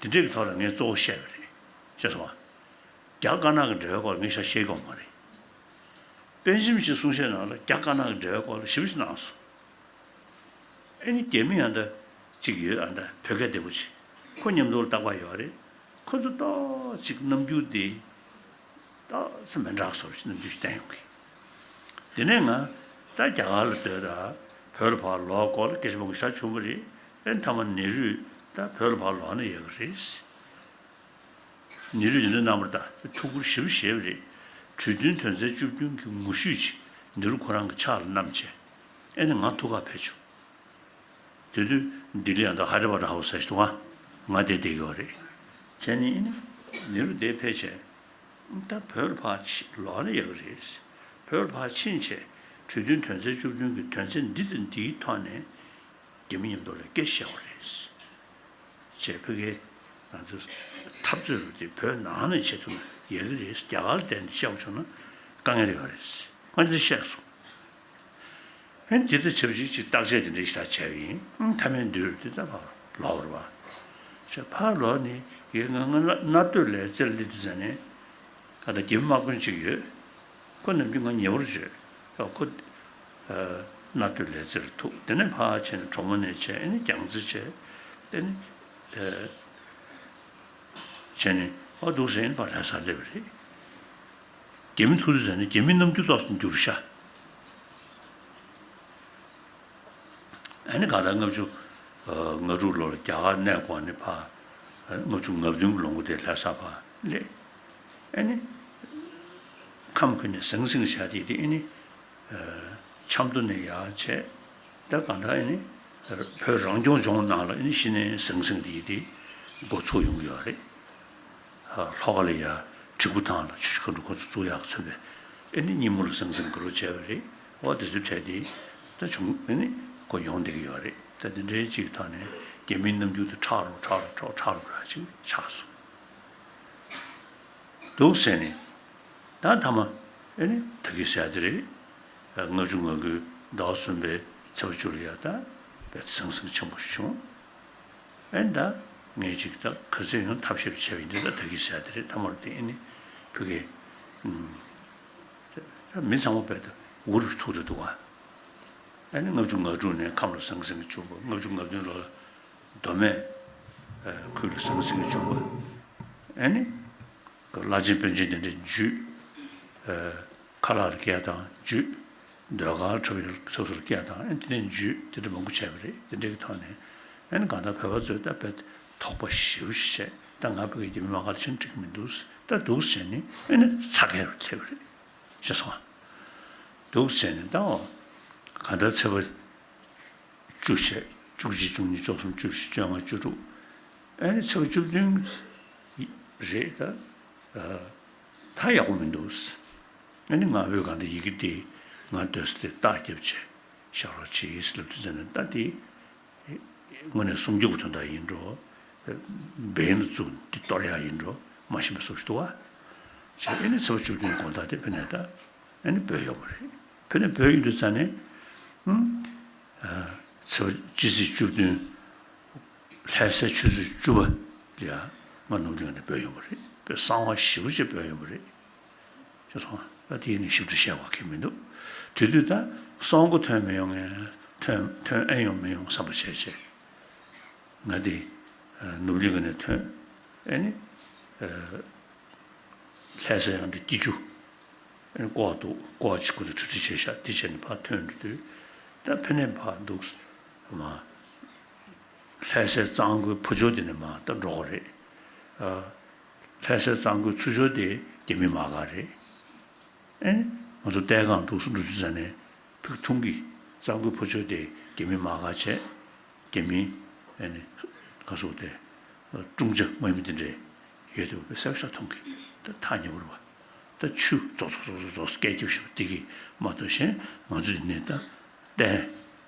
འདི་འདྲའི་ཐོག་ལ་ངས་གཙོ་བོ་བཤད་པ་རེད། ཤེས་སོང་ང་། རྒྱ་དཀར་ནག་གི་འབྲེལ་བའི་སྐོར་ལ་ངས་ཤ་བཤད་ཀྱི་ཡོད་མ་རེད། པེན་ཇི་མི་ཞིག་གསུང་བཤད་ནང་ལ་རྒྱ་དཀར་ནག་གི་འབྲེལ་བའི་སྐོར་ལ་ཞིབ་ཞིབ་གནང་སོང་། ཨེ་ནི་རྒྱ་མི་ཡང་ད་ གཅིག་ཡོད། ཨ་ད་བོད་སྐད་བདེ་པོ་ཅིག་ཁོ་མཉམ་དུ་ལ་རྟག་པར་ཡོད་རེད། ཁོ་ཚོ་ཏོག་ཅིག་རྣམ་འགྱུར་དེ་ཏོག་ཙམ་མི་འདྲ་བཟོ་ཞིག་རྣམ་འགྱུར་ཞིག་བསྟན་ཡོང་གི། དེ་ནས་ང་ད་རྒྱ་གར་ལ་སྡོད་ད་བོད་ལ་ཕར་ལོག་སྐོར་ལ་སྐད་ཆ་མང་པོ་བཤད་བྱུང་བ་རེད། ཨེ་མཐའ་མ་ནེ་རུས་ད་བོད་ལ་ཕར་ལོག་ན་ཡག་གི་རེད། ནེ་རུས་དེ་འདྲ་གནང་བར་ད་ཐུགས་ཁུར་ཞེ་པོ་བཞེས་པ་རེད། གྲོས་མཐུན་དོན་ཚན་བཅུ་བདུན་གྱི་ངོ་བཤུས་ཅིག་ནེ་རུ་ཁོ་རང་གི་ཕྱག་ལ་བསྣམས་བྱས། ཨེ་ནས་ང་ཐུག་གར་ཕེབས་བྱུང་། དེ་དུས་ལྡི་ལི་ཡང་དང་ཧའི་དྲ་བྷ་དྲ་ཧའུ་སི་ཟེར་ཞིག་འདུག་ག་ང་དེ་བསྡད་ཀྱི་ཡོད་རེད། བྱས་ནས་ཨེ་ནས་ནེ་རུ་དེ་ཕེབས་བྱས། ད་བོད་ལ་ཕར་ཕྱི་ལོག་ན་ཡག་གི་རེད། བོད་ལ་ཕར་ཕྱིན་བྱས་གྲོས་མཐུན་དོན་ཚན་བཅུ་བདུན་གྱི་དོན་ཚན་འདི་དང་འདིའི་ཐོག་ནས་རྒྱ་མི་མཉམ་དུ་ལ་སྐད་ཆ་བཤད་དགོས་རེད། ཅེས་ཕ་གིའི་ང་ཚོ་འཐབ་རྩོད་རུ་དེ་བོད་ནང་ནས་བྱེད་ཐུབ་ན་ཡག་གི་རེད། རྒྱ་གར་ལ་བསྡད་ནས་བཤད་དགོས་བྱུང་ན་དཀའ་ངལ་ཡོད་རེད། ང་འདི་བཤད་སོང་། ཧན་དེ་ལྟར་བྱས་པ་ཅིག་ཅིག་བརྟག་དཔྱད་དེ་འདྲ་ཞིག་ད་བྱས་པ་ཡིན། མཐའ་མའི་མདུན་དེ་ད་ཕར་ལོག་རེད་བ། ཞེས་ཕར་ལོག་ནས་ཡེ་ང་ང་ང་མནའ་སྟོད་ལས་རྩེར་སླེབས་དུས་ཙ་ནས་ད་ལྟ་རྒྱ་མི་དམག་དཔོན་ཅིག་ཡོད། ཁོ་ནམ་རྒྱུན་ང་ཉེ་བར་བྱོས། ད་ཁོ་མནའ་སྟོད་ལས་རྩེར་ཐུག་དེ་ནས་ཕར་བྱས་ནས་གྲོ་མོ་ནས་བྱས། ཨེ་ནས་རྒྱལ་རྩེ་བྱས། དེ་ནས་བྱས་ནས་ཨ་འདུག་ཟེར་ནས་ཕར་ལྷ་སར་སླེབས་པ་རེད། རྒྱ་མི་ཐུག་དུས་ཙ་ནས་རྒྱ་མིའི་རྣམ་འགྱུར་ཏོག་ཙམ་འགྱུར་ཤག་ཨ་ནི་གང་ལྟར་ལྔ་བཅུ་ང་དྲུག་ལོ་ལ་རྒྱ་གར་གནས་སྐོར་ནས་ཕར་ལྔ་བཅུ་ང་བདུན་གྱི་ལོ་མགོ་དེར་ལྷ་ས་ཕར་སླེབས། ཨ་ནི་ཁམས་ཁུལ་ནས་ཟང་ཟིང་བྱས་ཏེ་དེ་ཨ་ནི་ཆབ་མདོ་ནས་ཡར་བྱས། ད་གང་ལྟར་ཨ་ནི་བོད་རང་སྐྱོང་ལྗོངས་ནང་ལ་ཨ་ནི་གཞི་ནས་ཟང་ཟིང་དེ་དེ་འགོ་ཚུགས་ཡོང་གི་ཡོད་རེད། ལྷོ་ཁ་ལ་ཡ་གྲི་གུ་ཐང་ལ་ཆུ་ཆུ་ཁ་འགྲོ་ཁོ་ཚོ་བཙུགས་ཡག་མཚོན་པའི་ཨེ་ནི་སྙི་མོ་ལ་ཟང་ཟིང་གི་རོ་བྱས་པ་རེད། འོ་དེ་ཚོའི་གྲས་དེ་ད་བྱུང་ཨེ་ནི་ཁོ་ཡོང་བསྡད་ཀྱི་ཡོད་རེད། ད་དེ་འདྲའི་གཅིག་ཐོག་ནས་རྒྱ་མིའི་རྣམ་འགྱུར་དེ་ཁྲག་རུ་ཁྲག་རུ་ཁྲག་ཁྲག་རུ་ཁྲག་ཅིག་ཆགས་སོང་འདུག་ཟེར་ནས། ད་མཐའ་མ་ཨེ་ནི་ད་གི་ཟེར་དེ་རེད། ལྔ་བཅུ་ང་དགུའི་ཟླ་བ་གསུམ་པའི་ཚེས་པ་བཅུ་ལ་ཡ་ད་དཔེ་ཟང་ཟིང་ཆེན་པོ་བྱུང་། ཨེ་ད་ངས་ཅིག་ད་ག་ཚོད་ཡོང་ཐབས་ཤེས་བྱས་པ་ཡིན་དུས་ད་ད་གི་ཟེར་དེ་རེད། ཐ་མར་དེ་ཨེ་ནི་ཕ་གི་ད་མི་ཚང་མ་དཔེ་ད་འུ་རུ་ཐུག་ད་འདུག་ག་ཨེ་ནི་ལྔ་བཅུ་ང་དྲུག་ནས་ཁམས་ལ་ཟང་ཟིང་བྱུང་བ། ལྔ་བཅུ་ང་བདུན་ལོ་ལ་མདོ་སྨད་ཁུལ་ལ་ཟང་ཟིང་བྱུང་བ། ཨེ་ནི་བླ་ཆེན་དཔོན་ཆེན་དེ་འདྲ་འཇུས། ཁ་ལག་ལ་སྐད་བཏང་འཇུས། ཟློས་གར་འཁྲབ་ཡུལ་འཁྲབ་སར་སྐད་བཏང་། ཨེ་དེ་ནས་འཇུས། དེ་འདྲ་མང་པོ་བྱས་པ་རེད། དེ་འདྲ་གི་ཐོག་ནས་ཨེ་ནི་གང་ལྟར་བོད་པ་ཚོས་ད་དཔེ་དོགས་པ་ཞེ་པོ་ཞིག་བྱས། ད་ང་བོད་ཀྱི་རྒྱ་མི་དམག་སྒར་ཕྱིན་འགྲིག་གི་མི་འདུག་ད་འདུག་བྱས་ནས་ཨེ་ནི་ཚ་གྱང་སླེབས་པ་རེད། ཤེས་སོང་ང་། འདུག་བྱས་ནས་ད་འོ་གང་ལྟར་ཚེས་པ་བཅུ་བྱས། བཅུ་གཅིག་བཅུ་གཉིས་བཅུ་གསུམ་བཅུ་བཞི་བཅོ་ལྔ་བཅུ་དྲུག་ཨ་ནི་ཚེས་པ་བཅུ་བདུན་རེད་ད། ད་ཡག་པོ་མི་འདུག་ཨ་ནི་ང་བོས་གང་ལྟར་ཡི་གེ་དེ་ང་སྡོད་ས་དེ་རྟགས་བརྒྱབ་བྱས་བཞག་རོགས་གྱིས་ལབ་དུས་ཙམ་ནས། ད་དེ་དངོས་གནས་སྲུང་སྐྱོབ་ཀྱི་དོན་དག་ཡིན་འགྲོ། འབེན་ལ་བཙུགས་འདི་གཏོར་ཡག་ཡིན་འགྲོ་མ་ཤེས་པའི་བཟོ་ཞིག་འདུག་བ། བྱས་ཨ་ནི་ཚེས་པ་བཅུ་བདུན་དགོང་དག་དེ་ཕེབས་ནས་ད་ཨ་ནི་བོད་ཡོང་བ་རེད། ཕེབས་ནས་བོད་ཡོང་དུས་ཙམ་ནས་ཨུམ། ཚེས་པ་སྤྱི་ཚེས་བཅུ་བདུན་ལྷ་སའི་ཆུ་ཚོད་བཅུ་པ་ལ་ང་ནུབ་གླིང་ནས་བྲོས་ཡོང་བ་རེད། དཔེ་གསང་བ་ཞེ་པོ་ཅིག་བྲོས་ཡོང་བ་རེད། ཅེས་སོང་ང་། ད་དེ་ནི་ཞིབ་ཏུ་བཤད་དགོས་ཀྱི་མི་འདུག་དེ་དུས་ད་སྲོག་མགོ་ཐོན་མི་ཡོང་ངས་ཐོན་ཐོན་ཨེ་ཡོང་མི་ཡོང་བསམ་པ་བྱས་བྱས། ང་དེ་ནུབ་གླིང་ནས་ཐོན། ཨེ་ནི། ལྷ་ས་ཡང་འདི་སྐྱིད་ཆུ། ཨེ་ནི་ཀོ་བ་འདུག་ཀོ་བ་གཅིག་ཁོ་ཚོ་གྲ་སྒྲིག་བྱས་ཤག་དེ་བྱས་ནས་ཕར་ཐོན་འགྲོ་དུས། ད་ཕ་ནས་ཕར་འདུག་མ། ལྷ་སའི་གཙང་པོའི་ཕུ་ཕྱོགས་དེ་ནས་མར་ད་འགྲོ་དགོས་རེད། ཨ། ལྷ་སའི་གཙང་པོའི་ཚུར་ཕྱོགས་དེ་རྒྱ་མི་དམག་སྒར་རེད། ཨེ་ནི། ང་ཚོ་ལྟས་གང་འདུག་སེ་འགྲོ་དུས་ཙ་ནས་ཕུག་ཐུང་གི་གཙང་པོའི་ཕུ་ཕྱོགས་དེ་རྒྱ་མི་དམག་སྒར་བྱས། རྒྱ་མི་ཨེ་ནི་ག་སོགས་དེ་ཀྲུང་ཅ་དམག་མི་དེ་འདྲས་ཡོད་དེ་བས་སེ་ཤ་ཐུང་གི་ད་ཐག་ཉེ་པོ་རེད་བ། ད་ཆུ་རྫོག་རྫོག་རྫོག་རྫོག་རྫོག་སྐད་རྒྱབ་བཞིན་པ་དེ་གི་མ་གཏོགས་གཞན་ང་ཚོ་འདི་ནས་ད་ལྟས་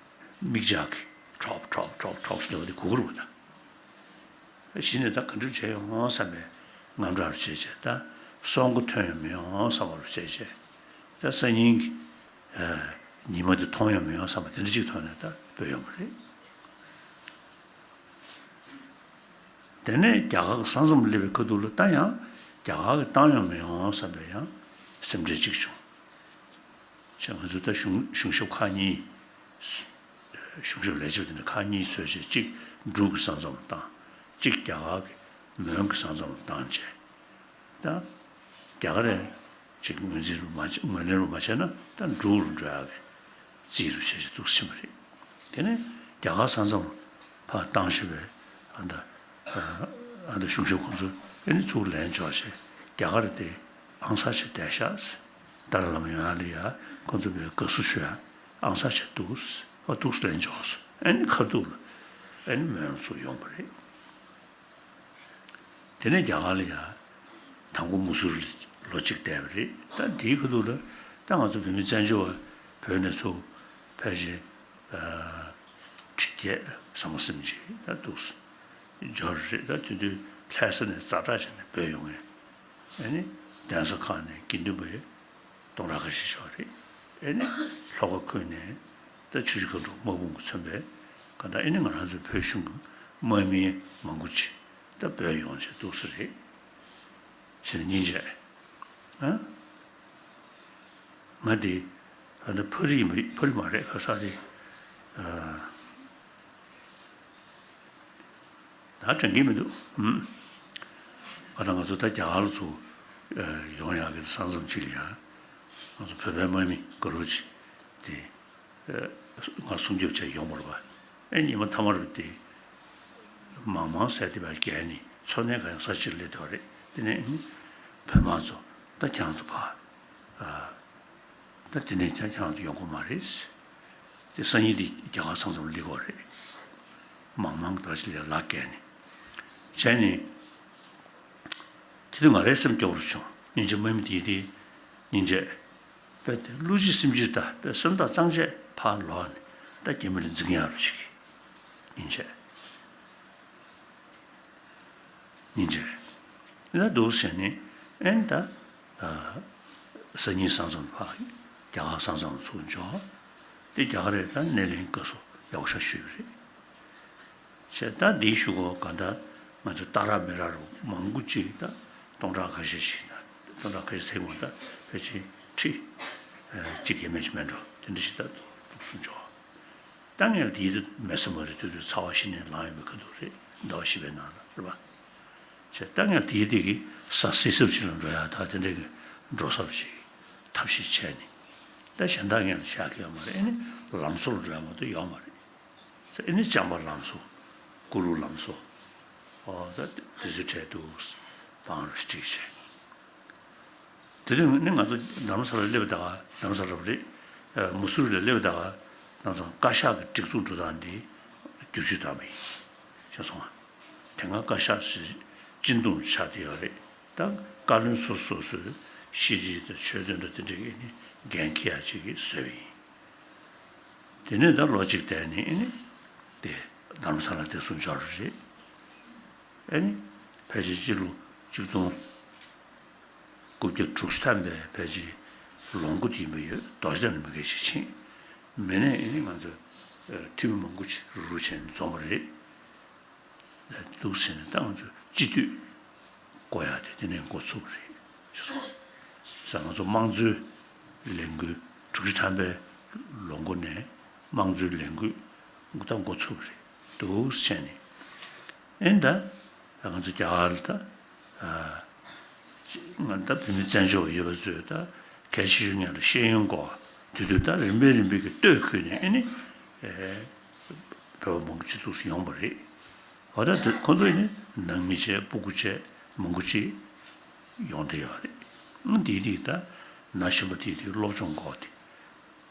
མིག་ལྕགས་ཀྱི་ཁྲོག་ཁྲོག་ཁྲོག་ཁྲོག་ཟེར་བ་དེ་གོ་གི་རེད་བ་ད། གཞི་ནས་ད་ག་འདྲ་བྱས་ཡོང་བསམ་པའི་དངངས་སྐྲག་རུ་བྱས་བྱས། ད་སྲོག་མགོ་ཐོན་ཡོང་མི་ཡོང་བསམ་པ་རུ་བྱས་བྱས། ད་སང་ཉིན་གྱི་ཉི་མ་དེ་མཐོང་ཡོང་མི་ཡོང་བསམ་པ་དེ་འདྲ་ཅིག་ཐོག་ནས་ད་བྲོས་ཡོང་བ་རེད། དེ་ནས་རྒྱ་གར་གྱི་ས་མཚམས་སླེབས་པའི་ཁ་ཐུག་ལ་ད་ཡང་རྒྱ་གར་གྱིས་བཏང་ཡོང་མི་ཡོང་བསམ་པའི་ཡང་སེམས་ཁྲལ་ཅིག་བྱུང་། བྱས་ང་ཚོ་ད་གཞུང་གཞུང་ཞབས་ཁག་གཉིས། གཞུང་ཞབས་ལས་བྱེད་དེ་འདྲ་ཁག་གཉིས་བཟོས་བྱས། གཅིག་ འབྲུག་གི་ས་མཚམས་ལ་བཏང་། གཅིག་རྒྱ་གར་གྱི་མོན་གྱི་ས་མཚམས་ལ་བཏང་བྱས། ད་རྒྱ་གར་རེད། ཅིག་ངོས་འཛིན་རུ་མ་བྱས། ངོས་ལེན་རུ་མ་བྱས་ན་ད་འབྲུག་རུ་འགྲོ་ཡག་གི་རྩིས་རུ་བྱས་བྱས་འདུག་ཕྱིན་པ་རེད། དེ་ནས་རྒྱ་གར་ས་མཚམས་ཕར་བཏང་ཤེས་པའི་ཨ་ད་ཨ་ད་གཞུང་ཞབས་ཁོང་ཚོས་ཨེ་ནི་ཚུར་ལེན་འཇོག་བྱས། རྒྱ་གར་དེ་ཨང་གསར་བྱས་བསྡད་ཤག་ཏཱ་ལའི་བླ་མ་ཡོང་ཡག་ལ་ཡ་ཁོང་ཚོས་དགའ་བསུ་ཞུ་ཡག་ཨང་གསར་བྱས་འདུག་ཨ་འདུག་ལེན་འཇོག་སོང་། ཨེ་ནི་ཁ་ཐུག་ལ་ཨེ་ནི་མོན་ལ་ཚུར་ཡོང་བ་རེད། དེ་ནས་རྒྱ་གར་ལ་ཡ་དང་པོ་མུ་སུར་ལ་ལོ་གཅིག་བསྡད་པ་རེད། ད་དེའི་ཁ་ཐུག་ལ་ད་ང་ཚོ་བོད་མི་བཙན་བྱོལ་བ་བོད་ནས་ཚུར་ཕལ་ཆེར་ཁྲི་བརྒྱད་ཟམ་པ་ཟིན་ཅིག་ད་འདུག་འབྱོར་རེད། ད་དེ་དུས་ལྷ་ས་ནས་ཛ་དྲག་བྱས་ནས་བྲོས་ཡོང་ངས། ཨེ་ནི་གདན་ས་ཁག་ནས་དགེ་འདུན་པ་སྟོང་ཕྲག་ཁ་ཤས་ཤོག་རེད། ཨེ་ནི་ལྷོ་ཁ་ཁུལ་ནས་ད་ཆུ་བཞི་སྒང་དྲུག་དམག་དཔུང་གིས་མཚོན་པའི་ག་ད་ཨེ་ནི་ང་རང་ཚོའི་བོད་གཞུང་གི་དམག་མི་མང་པོ་ཅིག་ད་བྲོས་ཡོང་བྱས་འདུག་ས་རེད། བྱས་ནས་སྙིང་རྗེ། ཨ། ང་འདི་ཨ་ད་ཕ་རི་ཡིན་པ་རེད། ཕ་རི་མ་རེད། ག་ས་རེད། ཨ། ད་དྲན་གྱི་མི་འདུག་ཨུམ། ང་དང་ང་ཚོ་ད་རྒྱ་གར་ཚུར་ཡོང་ཡག་གི་ས་མཚམས་གཅིག་ལ་ཡ། ང་ཚོ་བོད་པའི་དམག་མི་དགའ་རབ་ཅིག་དེ་ང་སྲུང་སྐྱོབ་བྱས་ཡོང་བ་རེད་པ། ཨེ་ཉི་མ་མཐའ་མ་རེད་པ། དེ་མང་མང་ཟས་དེ་བ་བརྒལ་ནས་འཚོ་གནས་ག་ཡང་ས་ཕྱིར་སླེབས་བསྡད་པ་རེད། དེ་ནས་བོད་དམག་ཚོ་ད་ཁྱེད་རང་ཚོ་ཕར། ད་དེ་ནས་ཀྱང་ཁྱེད་རང་ཚོ་ཡོང་གི་མ་རེད། དེ་སང་ཉིན་དེ་རྒྱ་གར་ཚང་ཚང་སླེབས་ཀྱི་རེད། མང་མང་གི་ད་ཅི་ལས་ལག་བརྒལ་ནས། བྱས་ནས། དེ་དུས་ང་རའི་སེམས་སྐྱོ་བོ་བྱུང་། སྙིང་རྗེ། དམག་མི་དེ་དེ་སྙིང་རྗེ། དཔེ་དེ་བློ་གཅིག་སེམས་གཅིག་ད་དཔེ་སེམས་ཐག་གཙང་བཅད་ཕར་ལོག་ནས་ད་རྒྱ་མི་ལ་འཛིང་ཡག་རུ་ཞིག་སྙིང་རྗེ། སྙིང་རྗེ། ཡིན་ན་འདུག་ཟེར་ནས་ཨེ་ནི་ད། སང་ཉིན་ས་མཚམས་ཕར་རྒྱ་གར་ས་མཚམས་ལ་ཚུར་འབྱོར། དེ་རྒྱ་གར་རེད། ད་སྣེ་ལེན་བཀའ་ཟུར་ཡག་པོ་ཞིག་ཞུས་པ་རེད། བྱས་ད་འདིའི་གཞུག་གུ་ག་ད་ང་ཚོ་སྟག་རག་མི་རག་རུ་མང་པོ་ཅིག་ད་སྟོང་ཕྲག་ཁ་ཤས་ཤིག་ད་སྟོང་ཕྲག་ཁ་ཤས་ཟེར་གོ་ད་ཕལ་ཆེར་ཁྲི་གཅིག་གི་མེད་ཅིག་མེད་འགྲོ། དེ་འདྲ་ཞིག་ད་འདུག་སེ་འབྱོར། ད་ངས་དེའི་དུས་མེད་ས་མ་རེད། དེ་དུས་ཚ་བ་ཤི་ནས་ལངས་ཡོད་པའི་ཁ་ཐུག་རེད། ཟླ་བ་བཞི་པའི་ནང་ལ་རེད་པ། བྱས་ད་ངས་དེའི་དུས་ཀྱི་ས་བསིལ་ས་ཞིག་ལ་འགྲོ་ཡག་ད་དེ་འདྲ་གི་འགྲོ་ས་ཞིག་ཐབས་ཤེས་བྱས་ནས། ད་གཞན་དག་ངས་ལ་བཞག་གི་ཡོད་མ་རེད། ཨེ་ནི་ལམ་བཟོ་ལ་འགྲོ་ཡག་མ་གཏོགས་ཡོད་མ་རེད། ཨེ་ནི་ལྕམ་པ་ལམ་བཟོ། ཀུ་ལུ་ལམ་བཟོ། ཨོ་ད་དེ་ཚོའི་གྲས་འདུག་བང་རུ་བསྒྲིགས་བྱས། དེ་དུས་ནི་ང་ཚོ་རྡ་རམ་ས་ལར་སླེབས་པ་དང་། རྡ་རམ་ས་ལ་རེད། ཨ་མུ་སུ་རི་ལ་སླེབས་པ་དང་། ང་ཚོ་བཀའ་ཤག་གི་སྒྲིག་འཛུགས་འགྲོ་སྟངས་འདི་བསྒྱུར་བཅོས་བཏང་བ་ཡིན། ཤེས་སོང་ང་། དེ་སྔ་བཀའ་ཤག་ཟེར་སྤྱི་འདོམས་ཆགས་བསྡད་ཡོད་རེད། ད་བཀའ་བློན་སོ་སོ་སོའི་ཤེས་རིག་དང་ཆོས་དོན་དང་དེ་འདྲ་གི་ནི་འགན་འཁྱེར་ཡག་ཅིག་གི་བཟོས་པ་ཡིན། དེ་ནས་ད་ལོ་གཅིག་བསྡད་ནས་ཨེ་ནི་དེ་རྡ་རམ་ས་ལ་དེ་ཚུར་འབྱོར་བ་རེད། ཨེ་ནི་ཕལ་ཆེར་སྤྱི་ལོ་ཆིག་སྟོང་དགུ་བརྒྱ་དྲུག་ཅུ་ཐམ་པའི་ཕལ་ཆེར་ལོ་འགོ་དེ་ཡིན་པ་ཡོད། རྡོ་རྗེ་གདན་ལ་མི་སྒེར་ཞིག་ཕྱིན། མི་ནས་ཨེ་ནི་ང་ཚོ་འཐུས་མི་མང་པོ་ཅིག་རུ་རུ་བྱས་ནས་འཛོམས་པ་རེད། འདུག་ཟེར་ནས་ད་ང་ཚོ་སྤྱི་འཐུས་བསྐོ་ཡག་དེ་དེ་ནས་འགོ་ཚུགས་པ་རེད་ཅེས་སོང་། ས་ང་ཚོ་དམངས་གཙོའི་ལས་འགུལ་དྲུག་ཅུ་ཐམ་པའི་ལོ་འགོ་ནས་དམངས་གཙོའི་ལས་འགུལ་ད་འགོ་ཚུགས་པ་རེད། འདུག་ཟེར་ནས་ཨེ་ད་ང་ཚོ་རྒྱ་གར་ལ་ད། ང་ད་བོད་མི་བཙན་བྱོལ་བ་ཡོད་པ་ཚོས་ད་གལ་ཆེ་ཤོས་ཉག་ལ་ཤེས་ཡོན་དགོས། དེ་དུས་ད་རིམ་པས་རིམ་པས་ཀྱི་སྟོད་ཁུལ་ནས་ཨེ་ནི་བོད་པ་མང་པོ་ཅིག་འདུག་སེ་ཡོང་བ་རེད། འོ་ད་དེ་ཁོ་ཚོ་ནི་ནང་མི་བྱས་སྤུ་གུ་བྱས་མང་པོ་ཅིག་ཡོང་བསྡད་ཡོད་རེད། ཨང་དེ་དེ་ད་ན་གཞོན་པ་དེ་དེ་སློབ་སྦྱོང་དགོས་ཏེ།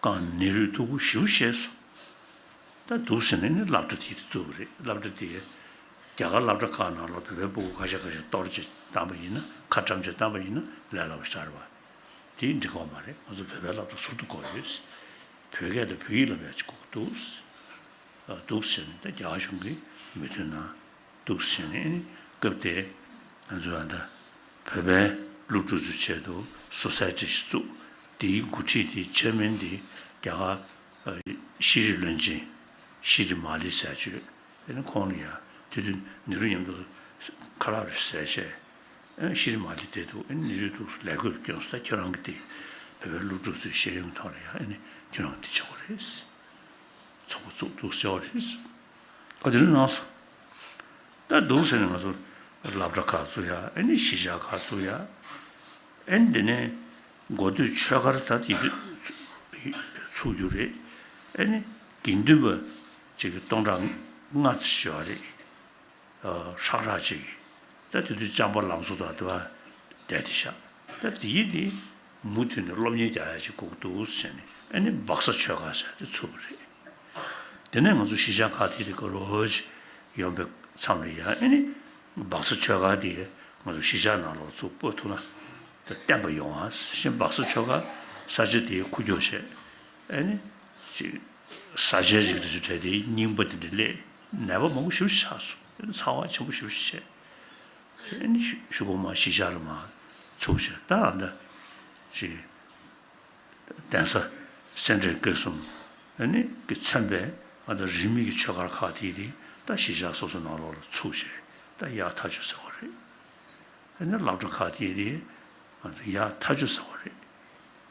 གང་ནི་རུས་ཐུག་པོ་ཞིབ་བཤད་སོང་། ད་འདུག་ཟེར་ནས་ནི་སློབ་གྲྭ་དེ་བཙུགས་པ་རེད། སློབ་གྲྭ་དེ་རྒྱ་གར་སློབ་གྲྭ་ཁག་ནང་ལ་བོད་པའི་སྤུ་གུ་ཁ་ཤས་ཁ་ཤས་གཏོར་བྱས་བཏང་པ་ཡིན་ན། ཁ་བཀྲམ་བྱས་བཏང་པ་ཡིན་ན་ལས་སླ་པོ་ཞིག་རེད་པ། དེ་འགྲིག་གི་མ་རེད། ང་ཚོ་བོད་པའི་སློབ་གྲྭ་ཟུར་དུ་དགོས་ཡོད། བོད་སྐད་དང་བོད་ཡིག་སློབ་ཡག་ཅིག་དགོས་ཀྱི་འདུག་འདུག་ཟེར་ནས་ད་རྒྱ་གར་གཞུང་གིས་མོས་མཐུན་གནང་། འདུག་ཟེར་ནས་ཨེ་ནི་སྐབས་དེ་ང་ཚོ་ཨ་ད་བོད་པའི་སློབ་ཕྲུག་ཚོའི་ཆེད་དུ་སོ་སའི་ཊི་ཞིག་བཙུགས། དེའི་འགོ་ཁྲིད་དེ་ཆེར་མེན་དེ་རྒྱ་གར་ཤེས་རིག་བློན་ཆེན་ཤེས་རིག་མ་ལི་ཟེར་ཅིག་ཡོད། ཨེ་ནི་ཁོང་ལ་ཡང་དེ་དུས་ནེ་རུ་མཉམ་དུ་ཁ་ལག་རེ་ཟས་བྱས། ཨེ་ཤེས་རིག་མ་ལི་དེ་འདུག་ཨེ་ནི་ནེ་རུས་འདུག་ལས་བགོས་བསྐྱོན་སོང་། ད་ཁྱོད་རང་གི་དེ་བོད་པའི་སློབ་ཕྲུག་ཚོའི་ཤེས་ཡོན་ཐོག་ལ་ཡང་ཨེ་ནི་ཁྱོད་རང་དེ་བྱ་བ་རེད། ཚོགས་པ་བཙུགས་འདུག་བྱ་བ་རེད། ཨ་དེ་རིང་གནང་སོང་ ད་འདུག་ཟེར་ནས་ང་ཚོ་སློབ་གྲྭ་ཁག་བཙུགས་ཡ། ཨ་ནི་གཞིས་ཆགས་ཁག་བཙུགས་ཡ། ཨ་ནི་དེ་ནས་འགོ་སྟོད་ཆོས་སྒར་ད་དེ་དུས་ཚུགས་རྒྱུ་རེད། ཨ་ནི་དགེ་འདུན་པ་ཅིག་གི་སྟོང་ཕྲག་ལྔ་ཙམ་ཡོད་རེད། ཨ། ཧྲག་ཧྲག་ཅིག་ད་དེ་དུས་ལྕམ་པ་ལམ་བཟོ་དང་དེ་བ་བསྡད་དེ་ཤག་ད་དེ་ཡིན་དེ་མུ་མཐུད་ནས་སློབ་གཉེར་རྒྱག་ཡ་ཅིག་དགོས་ཀྱི་འདུག་ཟེར་ནས། ཨ་ནི་སྦག་ས་ཆོས་སྒར་ཟེར་དེ་ཚུགས་པ་རེད། དེ་ནས་ང་ཚོ་གཞིས་ཆགས་ཁག་དེ་དེ་ག་རོ་ཅིག་ཡོང་པའི་མཚམས་ལ་ཡང་། ཨ་ནི་སྦག་ས་ཆོས་སྒར་དེ་ང་ཚོ་གཞིས་ཆགས་ནང་ལོགས་ཚུར་སྤོ་ཐུབ་ན་ད་བརྟན་པ་ཡོང་ཨ་ཞེས། སྦག་ས་ཆོས་སྒར་ས་ཆ་དེ་འཁོར་རྒྱུག་བྱས། ཨ་ནི་ཅིག་བཟའ་བཅའི་རིགས་དེ་ཚོ་སྤྲད་དེ་རྙིང་པ་དེ་འདྲ་སླེབས། ནད་པ་མང་པོ་ཞེ་པོ་ཅིག་ཆགས་སོང་། ཨ་ནི་ཚ་བ་ཆེན་པོ་ཞེ་པོ་ཅིག་བྱས། ཨ་ནི་གཞུག་གཞུག་གུ་མར་གཞིས་ཆགས་ལ་མར་ཚུར་བྱས། ད་ཨ་ད་ཅིག་གདན་ས་སེ་འབྲས་དགེ་གསུམ་ཨ་ནི་གིས་མཚོན་པའི་ཨ་ད་རིས་མེད་ཀྱི་ཆོས་སྒར་ཁག་དེ་དེ་ད་གཞིས་ཆགས་སོ་སོ་ནང་ལོགས་ལ་ཚུར་བྱས། ད་ཡག་ཐག་ཆོད་ཟེར་བ་རེད། ཨ་ནི་སློབ་གྲྭ་ཁག་དེ་དེ་ང་ཚོ་ཡག་ཐག་ཆོད་ཟེར་བ་རེད།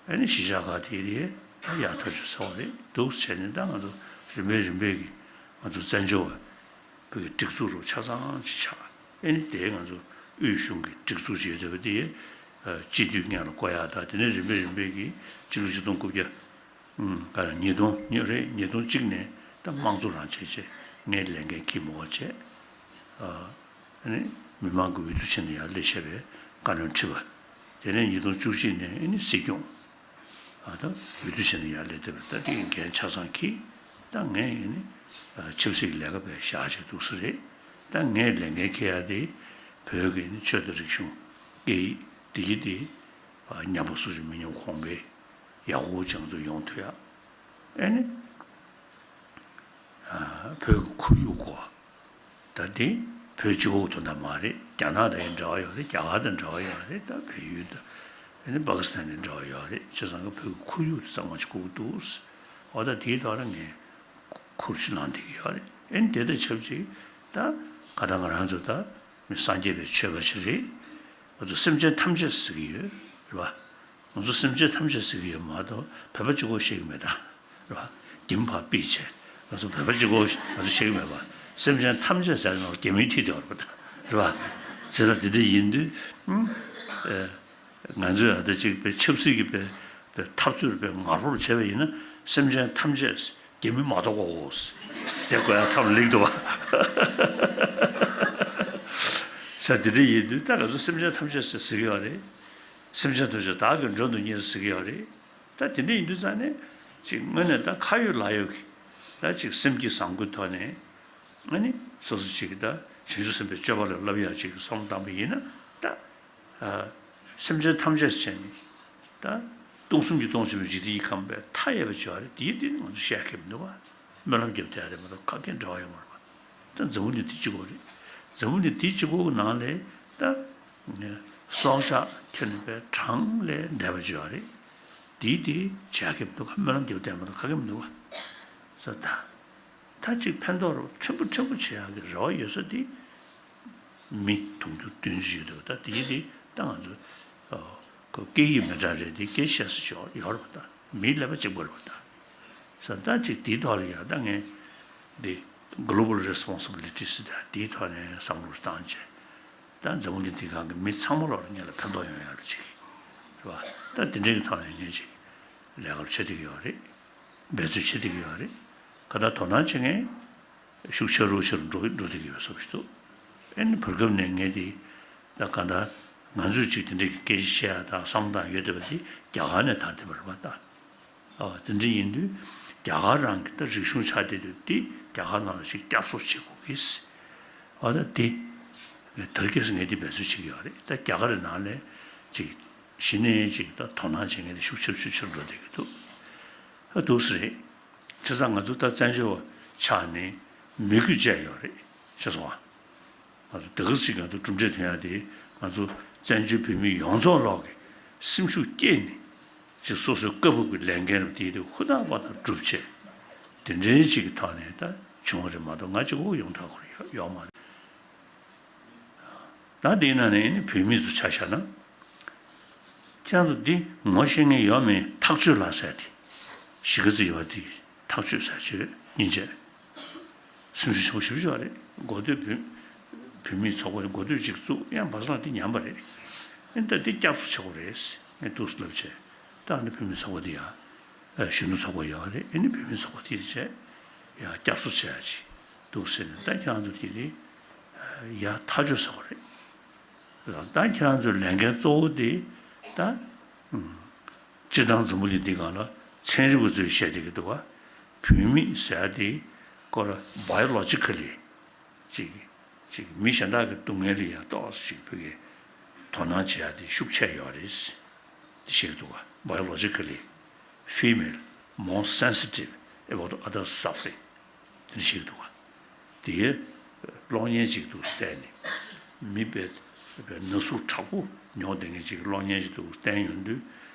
ཨ་ནི་གཞིས་ཆགས་ཁག་དེ་དེ་ད་ཡག་ཐག་ཆོད་ཟེར་བ་རེད། འདུག་བྱས་ནས་ད་ང་ཚོ་རིམ་པས་རིམ་པས་ཀྱིས་ང་ཚོ་བཙན་བྱོལ་བ་བོད་ཀྱི་སྒྲིག་འཛུགས་རུ་ཆ་ཚང་ཅིག་ཆགས། ཨ་ནི་དེ་ང་ཚོ་དབུས་གཞུང་གི་སྒྲིག་འཛུགས་ཅིག་ཡོད་བསྡད་པ་དེ། ཨ། སྤྱི་འཐུས་སྔོན་ལ་བསྐོ་ཡག་དང་། དེ་ནས་རིམ་པས་རིམ་པས་ཀྱིས་སྤྱི་ལོ་ཆིག་སྟོང་དགུ་བརྒྱ། ཨ། ཉིས་སྟོང་ཉིས་རེད། ཉིས་སྟོང་གཅིག་ནས་ད་དམངས་གཙོ་རང་བྱས་བྱས། ངས་ལས་འགན་འཁྱེར་མི་དགོས་བྱས། ཨ། ཨ་ནི་མི་མང་གི་འོས་བསྡུ་བྱས་ནས་ཡར་སླེབས་བྱས་པའི་བཀའ་བློན་ཁྲི་པ། དེ་ནས་ཉིས་སྟོང་བཅུ་གཅིག་ནས་ཨ་ནི་སྲིད་སྐྱོང་། ཨ། ད་འོས་བསྡུ་བྱས་ནས་ཡར་སླེབས་བསྡད་པ། ད་དེ་འགན་ཆ་ཚང་འཁྱེར། ད་ངས་ཨ་ནི་ཨ་ཆབ་སྲིད་ཀྱི་ལས་ཀ་བྱས་བཞག་བྱས་འདུག་ས་རེད། ད་ངས་ལས་འགན་འཁྱེར་ཡ་དེ་བོད་ཀྱི་ཨ་ནི་ཆོས་དང་རིག་གཞུང་སྐད་ཡིག་འདི་གི་དེ། ཨ། ཉམས་པ་སུ་ཞིག་མི་ཉམས་གོང་འཕེལ་ཡག་པོ་ཅིག་ང་ཚོ་ཡོང་ཐུབ་ཡ། ཨ་ནི་ཨ་བོད་ཀྱི་ཁོར་ཡུག་སྐོར། ད་དེ་བོད་གཅིག་པོ་དོན་དག་མ་རེད། རྒྱ་ནག་དང་ཡང་འབྲེལ་བ་ཡོད་རེད། རྒྱ་གར་དང་འབྲེལ་བ་ཡོད་རེད། ད་བལ་ཡུལ་དང་ཨ་ནི་པ་ཀི་སི་ཐན་དང་འབྲེལ་བ་ཡོད་རེད། བྱས་ཙང་ཁོ་བོད་ཀྱི་ཁོར་ཡུག་དེ་གཙང་མ་ཅིག་དགོས་ཀྱི་འདུག། འོ་ད་དེའི་ཐོག་ལ་ངས་ཁུར་ཅིག་བླངས་བསྡད་ཀྱི་ཡོད་རེད། ཨ་ནི་དེ་དང་ཆབས་ཅིག་ད་ག་ད་ང་རང་ཚོ་ད་མི་སངས་རྒྱས་པའི་ཆོས་པ་ཞིག་རེད། ང་ཚོ་སེམས་ཅན་ཐམས་ཅད་ཟེར་གྱི་ཡོད་རེད་པ། ང་ཚོ་སེམས་ཅན་ཐམས་ཅད་ཟེར་གྱི་ཡོད་མ་གཏོགས་བོད་པ་གཅིག་པོ་བཤད་ཀྱི་མེད་ད། རེད་པ། རྒྱ་མི་ཕར་ཕུད་བྱས། ང་ཚོ་བོད་པ་གཅིག་པོ་ང་ཚོ་བཤད་ཀྱི་མེད་པ། སེམས་ཅན་ཐམས་ཅད་ཟེར་ན་རྒྱ་མིའི་མཐིལ་དེ་ཡོད་རེད་པ་ད། རེད་པ། བྱས་ཙང་དེ་འདྲ་ཡིན་དུས། ཨ། ང་ཚོས་ཨ་ད་ཅིག་པའི་ཆབ་སྲིད་ཀྱི་པའི་པའི་འཐབ་རྩོད་པའི་ངར་པོར་བྱས་པ་ཡིན་ན། སེམས་ཅན་ཐམས་ཅད་རྒྱ་མི་མ་གཏོགས་གོ་ཟེར་དགོས་ཡ་མཚམས་ལེགས་འདུག་པ། ས་དེ་འདྲ་ཡིན་དུས་ད་ང་ཚོ་སེམས་ཅན་ཐམས་ཅད་ཟེར་ཟེར་གྱི་ཡོད་རེད། སེམས་ཅན་ཐམས་ཅད་བདག་གིས་མགྲོན་དུ་གཉེར་ཟེར་གྱི་ཡོད་རེད། ད་དེ་འདྲ་ཡིན་དུས་ཙང་ནས་ཅིག་དངོས་གནས་ད་ཁ་ཡོད་ལག་ཡོད་ཀྱི་ད་ཅིག་སེམས་ཀྱི་བཟང་པོའི་ཐོག་ནས། ཨ་ནི་སོ་སོ་ཅིག་ད་བྱང་ཆུབ་སེམས་དཔའི་སྤྱོད་པ་ལ་བསླབ་ཡག་ཅིག་གི་བསམ་བློ་བཏང་པ་ཡིན་ན་ད། ཨ། སེམས་ཅན་ཐམས་ཅད་ཟེར་ནས་ད་སྟོང་གསུམ་གྱི་སྟོང་ཆེན་པོའི་འཇིག་རྟེན་གྱི་ཁམས་པའི་མཐའ་ཡས་པ་ཅིག་ཡོད་རེད། དེའི་སྟེང་ང་ཚོ་བཤད་མཁན་མི་འདུག་པ། སྨོན་ལམ་རྒྱབ་བསྡད་ཡ་རེད་མ་གཏོགས་ཁ་སྐད་འབྲེལ་བ་ཡོད་མ་རེད་པ། ད་འཛམ་བུ་གླིང་འདི་གཅིག་པོ་རེད། འཛམ་བུ་གླིང་འདི་གཅིག་པོ་གི་ནང་ལ་ད་སྲོག་ཆགས་ཁྱོན་ནས་པའི་གྲངས་ལས་འདས་པ་ཅིག་ཡོད་རེད། དེའི་སྟེང་བྱེད་ཡ་མཁན་མི་འདུག་ག་སྨོན་ལམ་རྒྱབ་བསྡད་ཡ་མ་གཏོགས་ཁ་སྐད་མི་འདུག་པ། ས་ད། ད་ཅིག་ཕན་ཐོགས་རོགས་ཕྲན་བུ་ཕྲན་བུ་བྱེད་ཡག་གི་རེ་བ་ཡོད་ས་དེ་མི་དུང་ཕྱུར་བདུན་ཅུ་ཡོད་འདུག་ད་དེ་དེ་ད་ང་ཚོ་ཨ་ཁོ་སྐད་ཡིག་མི་འདྲ་རེད་དེ། སྐད་བཤད་ས་ཅིག་ཡོད་རེད་པ། ད་མིའི་ཀླད་པ་གཅིག་པ་རེད་པ། ད་ས་ད་ཅིག་དེའི་ཐོག་ལ་ཡ་ད་ངས་འདི་Global Responsibility ཟེར་ད་དེའི་ཐོག་ནས་བསམ་བློ་བཏང་བྱས། ད་འཛམ་བུ་གླིང་འདི་སྒང་གི་མི་ཚང་མ་ལོག་ལ་ངེད་ལ་ཕན་ཐོགས་ཡོང་ཡག་ལ་ཅིག་རེད་པ། ད་དེ་འདྲའི་གི་ཐོག་ནས་ངས་ཅིག་ལས་ཀ་བྱེད་བསྡད་ཀྱི་ཡོད་རེད། འབད་རྩོལ་བྱེད་བསྡད་ཀྱི་ཡོད་རེད། ག་ད་དོ་སྣང་བྱེད་མཁན་ཤུགས་ཆེ་རུ་ཆེ་རུ་འགྲོ་འགྲོ་བསྡད་ཀྱི་ཡོད་བཟོ་ཞིག་འདུག་ཨ་ནི་བར་སྐབས་ནས་ངས་དེ་ད་ག་ད་ང་ཚོས་ཅིག་དེ་འདྲའི་གི་སྐད་ཆ་བཤད་ཡ་དང་བསམ་བློ་བཏང་ཡོད་བསྡད་པ་དེ་རྒྱ་གར་ནས་དར་བསྡད་པ་རེད་པ། ད་ཨ་དེ་འདྲ་ཡིན་དུས་རྒྱ་གར་རང་གི་ད་རིག་གཞུང་ཆགས་བསྡད་དུས་དེ་རྒྱ་གར་ནང་ལ་ཞིག་བསྐྱར་གསོ་བྱེད་དགོས་ཀྱི། ཨ་ད་དེ་དར་རྒྱས་སུ་ངས་དེ་འབད་རྩོལ་བྱེད་ཀྱི་ཡོད་རེད། ད་རྒྱ་གར་ནང་ལ་ཅིག་གཞི་ནས་ཅིག་ད་དོ་སྣང་བྱེད་མཁན་དེ་ཤུགས་ཆེ་ཤུགས་ཆེར་འགྲོ་བསྡད་ཀྱི་འདུག་ཨ་འདུག་སེ་རེད། བྱས་ཙང་ང་ཚོ་ད་བཙན་བྱོལ་བ་ཆགས་ནས་མི་རྒྱུ་བཅས་ཡོད་རེད། ཤེས་སོང་ཨ། ང་ཚོ་དེ་ག་ཅིག་ང་ཚོ་གྲུབ་འབྲས་ཐོན་ཡ་དེ་ང་ཚོ་བཙན་བྱོལ་བོད་མི་ཡོངས་རྫོགས་ལོག་གི་སེམས་ཤུགས་བསྐྱེད་ནས་ཅིག་སོ་སོའི་བཀའ་ཕབ་ཀྱི་ལས་འགན་རུ་དེ་དེ་ཧུར་ཐག་པ་དང་བསྒྲུབ་བྱས། དེ་འདྲའི་ཅིག་གི་ཐོག་ནས་ད་བྱུང་བ་རེད་མ་གཏོགས་ང་གཅིག་པོ་ཡོང་ཐག་ཁུར་ཡོད་མ་རེད། ད་དེའི་ནང་ནས་ནི་བོད་མི་ཚོ་ཆ་བཞག་ན། ཁྱེད་རང་ཚོ་འདི་ངོ་ཤེས་མཁན་ཡོད་མེད་ཐག་གཅོད་ལ་ཟེར་ཏེ། གཞིས་ཀ་རྩེ་ཡོད་དེ་ཐག་གཅོད་ཟེར་གཅོད་སྙིང་རྗེ། སེམས་ཤུགས་ཆེན་པོ་ཞེ་པོ་ཅིག་ཡོད་རེད། འགོ་སྟོད་བོད་ བུད་མེད་ཚོགས་པ་འགོ་སྟོད་ཅིག་བཙུགས། ཡང་བ་སང་ལ་དེ་ཉམས་པ་རེད། ཨེ་ད་དེ་བསྐྱར་གསོ་བྱེད་དགོས་རེད། ངས་འདུག་སེ་ལབ་བྱས། ད་ཨ་ནི་བུད་མེད་ཚོགས་པ་དེ་ཡང་གཞོན་ནུ་ཚོགས་པ་ཡོད་རེད། ཨེ་ནི་བུད་མེད་ཚོགས་པ་དེ་བྱས་ཡང་བསྐྱར་གསོ་བྱེད་ཡ་ཅིག་འདུག་ཟེར་ནས། ད་ཁྱེད་རང་ཚོ་དེ་དེ་ཡར་ཐག་གཅོད་ཟེར་བ་རེད། ད་ཁྱེད་རང་ཚོའི་ལས་འགན་གཙོ་བོ་དེ་ད་སྤྱིར་བཏང་འཛམ་བུ་གླིང་འདི་སྒང་ལ་ཚན་རིག་པ་ཚོས་བཤད་བསྡད་ཀྱི་འདུག་ག་བུད་མེད་ཟེར་ཡ་དེ་སྐོར་བ་ཡོ་ལོ་ཇི་ཀ་ལི་ཅིག་ཅིག་མི་གཞན་དག་གི་སྡུག་བསྔལ་ལ་ཡང་ཏོག་ཙམ་ཅིག་བོད་ཀྱི་དོ་སྣང་བྱེད་ཡ་དེ་ཤུགས་ཆེ་ཡོད་རེད། དེ་བཤད་ཀྱི་འདུག་ག Biologically, female more sensitive about others' suffering. དེ་འདྲ་བཤད་ཀྱི་འདུག་ག་དེ་གའི་གློག་བརྙན་ཅིག་འདུག་བལྟས་ནས། མི་དཔེ་དཔེ་ན་ཟུག་དྲག་པོ་མྱོང་བསྡད་མཁན་ཅིག་གི་གློག་བརྙན་ཅིག་འདུག་བསྟན་ཡོང་དུས།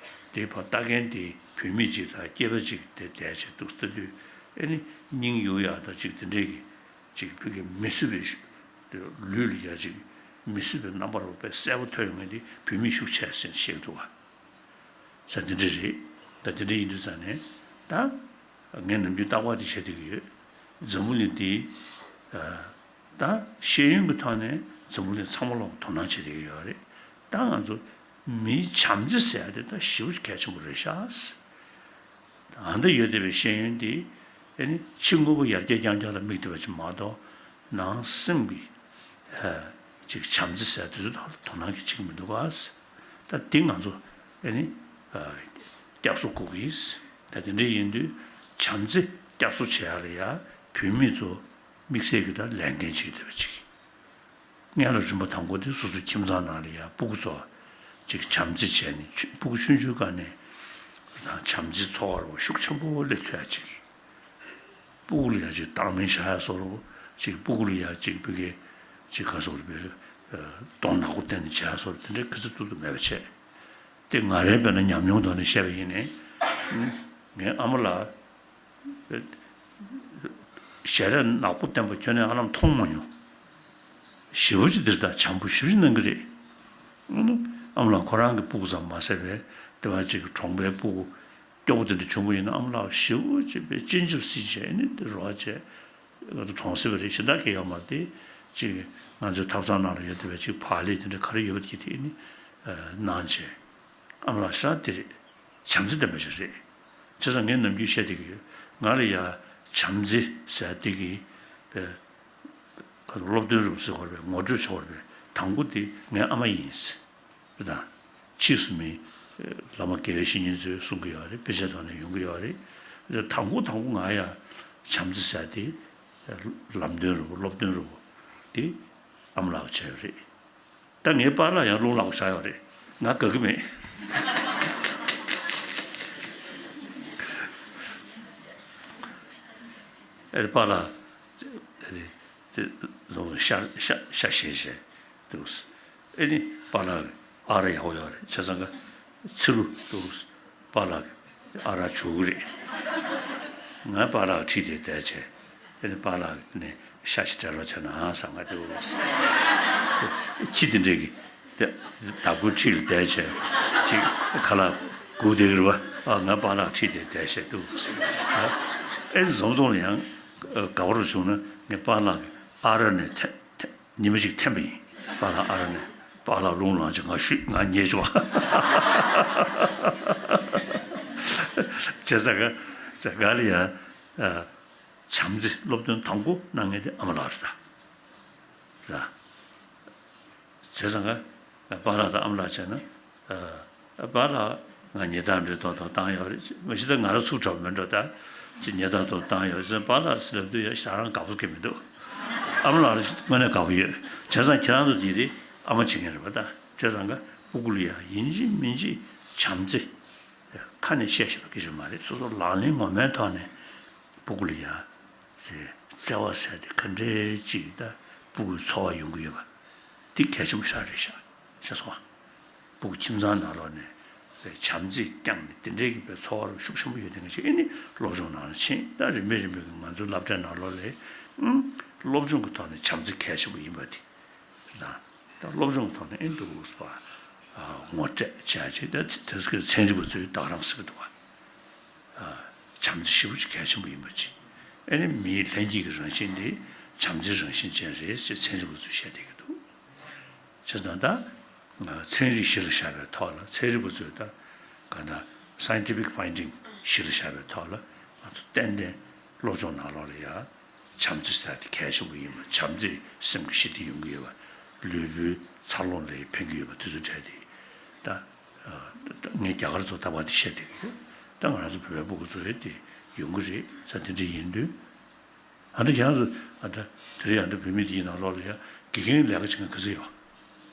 དེ་ཕར་ལྟ་མཁན་དེ་བུད་མེད་ཅིག་དང་སྐྱེས་པ་ཅིག་དེ་བསྡད་བྱས་འདུག་ལྟ་དུས། ཨེ་ནི་སྙིང་གཡུག་ཡག་དང་ཅིག་དེ་འདྲས་ཀྱི་ཅིག་བོད་ཀྱི་མི་སྲིད་པའི་ཤུ་དེ་ལུས་ལ་ཡ་ཅིག་མི་སྲིད་པའི་རྣམ་པ་རུ་དཔེ་གསལ་པོ་ཐོན་ཡོང་མཁན་དེ་བུད་མེད་ཤུགས་ཆེ་ཟེར་བཤད་འདུག་བ། ས་དེ་འདྲ་རེད། ད་དེ་འདྲ་ཡིན་དུས་ཙང་ནས་ད་ངས་ནམ་རྒྱུན་རྟག་པར་དེ་བཤད་བསྡད་ཀྱི་ཡོད། འཛམ་བུ་གླིང་འདི་ད་ཤེས་ཡོན་གྱི་ཐོག་ནས་འཛམ་བུ་གླིང་ཚང་མ་ལོག་དོ་སྣང་བྱེད་བསྡད་ཀྱི་ཡོད་རེད། ད་ང་ཚོ་མིའི་བྱམས་བརྩེ་ཟེར་ཡ་དེ་ད་ཞེ་པོ་གལ་ཆེན་པོ་རེད་ཤག་ཨ་འདི་ཡོད་བསྡད་པའི་ཤེས་ཡོན་འདི་ཨེ་ནི་ཕྱི་དངོས་པོ་ཡར་རྒྱས་རྐྱང་རྐྱང་ལ་དམིགས་བསྡད་པ་ཅིག་མ་གཏོགས། ནང་སེམས་ཀྱི་ཨ་ཅིག་བྱམས་བརྩེ་ཟེར་དེ་ཚོ་ཐོག་ལ་དོ་སྣང་གི་བྱེད་ཀྱི་མི་འདུག་ག་ད་འདི་ང་ཚོ་ཨེ་ནི་ཨ་བསྐྱར་གསོ་དགོས་ཀྱི། ད་དེ་འདྲ་ཡིན་དུས་བྱམས་བརྩེ་བསྐྱར་གསོ་བྱེད་ཡ་ལ་ཡ་བུད་མེད་ཚོ་དམིགས་བསལ་གྱི་ད་ལས་འགན་བྱེད་བསྡད་པ་ཅིག་སྔོན་ལ་རིམ་པ་དང་པོ་དེ་སོ་སོའི་ཁྱིམ་ཚང་ནང་ལ་ཡ་སྤུ་གུ་ཚོ་ཅིག་བྱམས་བརྩེ་བྱས་ནས། ཆུ་སྤུ་གུ་ཆུང་ཆུང་སྒང་ནས་བྱམས་བརྩེའི་ཚོར་བ་ཤུགས་ཆེན་པོ་སླེབས་ཐུབ་ཡ་ཅིག་སྤུ་གུ་ལ་ཡ་ཅིག་བཏང་སྙོམས་བྱ་ཡ་བཟོ་འདྲ་བོ་ཅིག་སྤུ་གུ་ལ་ཡ་ཅིག་བོད་སྐད་ཅིག་ག་ཟེར་དགོས་རེད་པས། གདོང་ནག་པོ་བསྟན་ནས་བྱ་ཡ་བཟོ་འདྲ་དེ་འདྲ་ག་ཚོད་ཐུབ་ཐུབ་མེད་པ་བྱས། དེ་ང་རའི་དཔེར་ན་ཉམས་མྱོང་ཐོག་ནས་བཤད་པ་ཡིན་ནའི། ངའི་ཨ་མ་ལགས་ཞལ་རས་ནག་པོ་བསྟན་པ་ཁྱོན་ནས་ཧ་ལམ་མཐོང་མ་མྱོང་། ཞེ་པོ་ཅིག་འདིར་ད་བྱམས་པོ་ཞེ་པོ་ཅིག་གནང་གི་རེད། ཨ་མ་ལགས་ཁོ་རང་གི་སྤུ་གུ་ཙམ་མ་ཟད་པའི་དེ་བ་ཅིག་གྲོང་པའི་སྤུ་གུ་སྐྱོ་པོ་དེ་འདྲ་བྱུང་པ་ཡིན་ན། ཨ་མ་ལགས་ཞེ་པོ་ཅིག་པའི་སྤྱན་ཆབ་སྲིད་བྱས་ནས་དེ་རོགས་བྱས། ང་ཚོ་གྲོང་གསེབ་རེད། གཞན་དག་གི་ཡོད་མ་རེད། དེ་ཅིག་ང་ཚོའི་ཐབ་ཚང་ནང་ལ་ཡོད་བསྡད་པའི་ཅིག་བག་ལེབ་དེ་འདྲ་ག་རེ་ཡོད་པ་དེ་དེ་ནི་གནང་བྱས། ཨ་མ་ལགས་ཤ་དེ་རེད། བྱམས་བརྩེ་ལྡན་པ་ཞིག་རེད། བྱས་ཙང་ངས་ནམ་རྒྱུན་བཤད་བསྡད་ཀྱི་ཡོད། ང་ལ་ཡ་བྱམས་བརྩེ་ཟེར་བསྡད་ཀྱི་པའི་ཁ་སློབ་སྟོན་རུ་ཟེར་བར་བའི་ངོ་སྤྲོད་བྱ་བར་བའི་དང་པོ་དེ་ངའི་ཨ་མ་ཡིན། དང་། ཕྱིས་སུ་མི་བླ་མ་དགེ་བའི་བཤེས་གཉེན་ཚོས་གསུང་གི་ཡོད་རེད། དཔེ་ཆའི་ཐོག་ནས་ཡོང་གི་ཡོད་རེད། དང་པོ་དང་པོ་ང་ཡ་བྱམས་བརྩེ་ཟེར་དེ་ལམ་སྟོན་རུ་སློབ་སྟོན་རུ་དེ་ཨ་མ་ལགས་བྱས་ཡོད་རེད། ད་ངའི་པཱ་ལགས་ཡང་རླུང་ལངས་བཞག་ཡོད་རེད། ང་དགའ་གི་མེད། ཨེ་པཱ་ལགས་ཨེ་དེ་ཤ་ཤ་ཤ་ཞེས་བྱས་འདུག་ཨེ་ནི་པཱ་ལགས་ཨ་ར་ཡག་པོ་ཡོད་རེད། བྱས་ཙང་ཀ་ཚི་ལུ་འདུག་པཱ་ལགས་ཨ་རག་བྱུག་གི་རེད། ང་པཱ་ལགས་ཁྲིད་དེ་བསྡད་བྱས། ཨེ་ནི་པཱ་ལགས་ནས་ཤ་ཞིག་སྤྲད་རོགས་བྱས་ན་ཨང་བསམ་ག་འདུག་ཁྱི་དེ་འདྲས་ཀྱི་བདག་པོའི་ཁྲིད་ལ་བསྡད་བྱས། ཅིག་ཁ་ལག་སྒུག་བསྡད་ཀྱི་རེད་པ། ཨ་ང་པཱ་ལགས་ཁྲིད་དེ་བསྡད་བྱས་འདུག་ཨེ་ནི་འཛོམས་འཛོམས་ལ་ཡང་དགའ་པོ་རུ་བྱུང་ན་ངས་པཱ་ལགས་ཀྱི་ཨ་རག་ནས་ཐེ་ཐེ། ཉི་མ་གཅིག་འཐེན་པ་ཡིན། པཱ་ལགས་ཨ་ར་ནས་པཱ་ལགས་རླུང་ལངས་ཅིག་ང་ཤུད་ང་ཉལ་ཆོག་བྱས་ཙང་ཀ་ཙང་ག་ལ་ཡ་བྱམས་བརྩེ་སློབ་སྟོན་དང་པོ་གནང་མཁན་དེ་ཨ་མ་ལགས་རེད་ད། ར། བྱས་ཙང་ཀ་པཱ་ལགས་དང་ཨ་མ་ལགས་བྱས་ན། ཨ་པཱ་ལགས་ང་ཉལ་ཐང་འདྲ་ཏོག་ཏོག་བཏང་ཡོད་རེད། མ་གཞི་ད་ང་རང་ཚུགས་དྲག་མེད་འགྲོ་ད། ཅིག་ཉལ་ཐང་ཏོག་བཏང་ཡོད་ཟེར། པཱ་ལགས་ཟེར་ལབ་དུས་ཡ་ཞེ་དྲག་དགའ་པོ་སྐྱེ་མི་འདུག་ཨ་མ་ལགས་རང་དངོས་གནས་དགའ་པོ་ཡོད། བྱས་ཙང་ཁྱེད་རང་ཚོ་དེ་རེད། ཨ་མ་བྱེད་མཁན་རེད་པ་ད། བྱས་ཙང་ཀ་སྤུ་གུ་ལ་ཡ་ཡིན་གཅིག་མིན་གཅིག་བྱམས་བརྩེ་ཁ་ནས་བཤད་ཤེས་པ་སྐད་ཆ་མ་རེད། སོ་སོ་ལག་ལེན་ངོ་མའི་ཐོག་ནས་སྤུ་གུ་ལ་ཡ་བརྩེ་བ་ཟེར་དེ་ག་འདྲའི་ཅིག་ད་སྤུ་གུའི་ཚོར་བ་ཡོང་གི་ཡོད་པ། འདི་གལ་ཆེན་པོ་ཞེ་དྲག་རེད་ཤག་ཤེས་སོང་ང་། སྤུ་གུ་ཁྱིམ་ཚང་ནང་ལོགས་ནས་བྱམས་བརྩེ་བསྐྱངས་ནས་དེ་འདྲའི་གི་པའི་ཚོར་བ་ཤུགས་ཆེན་པོ་ཡོད་དེ་འདྲ་ཞིག་ཨེ་ནི་སློབ་སྦྱོང་ནང་ལ་ཕྱིན། ད་རིམ་པས་རིམ་པས་ཀྱི་ང་ཚོའི་སློབ་གྲྭའི་ནང་ལོགས་ལ་ཨང་སློབ་སྦྱོང་གི་ཐོག་ནས་བྱམས་བརྩེ་གལ་ཆེན་པོ་ཡིན་པ་དེ་དང་། ད་སློབ་སྦྱོང་གི་ཐོག་ནས་ཨེ་འདུག་ཟེར་བ་ངོ་སྤྲོད་བྱ་ཆེད་ད་དེ་ཚོའི་ཚན་རིག་པ་ཚོས་ད་ག་རང་ཟེར་གི་འདུག་བ། བྱམས་བརྩེ་ཞེ་པོ་ཅིག་གལ་ཆེན་པོ་ཡིན་པ་ཅིག་ཨེ་ནི་མིའི་ལྷན་སྐྱེས་ཀྱི་རང་བཞིན་དེ་བྱམས་བརྩེའི་རང་བཞིན་ཅན་རེད་ཅེས་ཚན་རིག་པ་ཚོས་བཤད་བསྡད་ཀྱི་འདུག་བྱས་ཙང་ད་ཚན་རིག་གཞི་ལ་བཞག་པའི་ཐོག་ལ། ཚན་རིག་པ་ཚོས་ད་ག་ན་scientific finding གཞི་ལ་བཞག་པའི་ཐོག་ལ། ང་ཚོ་ཏན་ཏན་སློབ་སྦྱོང་ནང་ལོགས་ལ་ཡ་བྱམས་བརྩེ་ཟེར་ཡ་དེ་གལ་ཆེན་པོ་ཡིན་པ། བྱམས་བརྩེ་སེམས་ཀྱི་ཞི་བདེ་ཡོང་གི་ཡོད་པ། ལུས་པོའི་འཚར་ལོངས་ལ་ཕན་གྱི་ཡོད་པ། དེ་ཚོ་འཕྲད་དེ་ད། ངས་རྒྱ་གར་ཚོ་ད་བར་དེ་བཤད་བསྡད་ཀྱི་ཡོད། ད་ང་རང་ཚོ་བོད་པའི་སྤུ་གུ་ཚོ་ཡོད་དེ་ཡོང་གི་རེད་ཟེར། དེ་འདྲ་ཡིན་དུས། ཨ་ད་ཁྱེད་རང་ཚོ་ཨ་ད་དེ་རིང་ཨ་ད་བོད་མི་དེ་ཡི་ནང་ལོགས་ལ་ཡ་དགེ་རྒན་ལས་ཀ་བྱེད་མཁན་ག་ཚོད་ཡོད།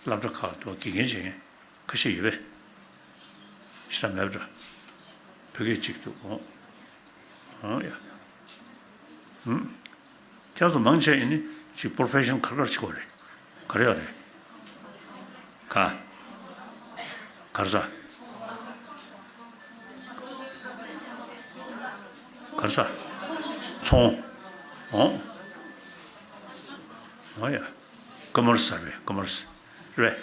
སློབ་གྲྭ་ཁག་ཏུ་དགེ་རྒན་བྱེད་མཁན་ཁ་ཤས་ཡོད་པས། ཤི་ར་མེད་པ་འདྲ། བོད་སྐད་གཅིག་འདུག་ཨོ། ཨོ་ཡ། ཧུམ། ཁྱེད་ཚོ་མང་ཆེ་ཡིན་ནི་ཅིག་པོར་ཕེ་ཤན་ག་རེ་ག་རེ་བྱེད་དགོས་རེད། ག་རེ་ཡོད་རེད། ག་ག་རེ་ཟ། ག་རེ་ཟ། ཚོང་། ཨོ། ཨོ་ཡ། ཀ་མར་སི་རེད། ཀ་མར་སི་རེད།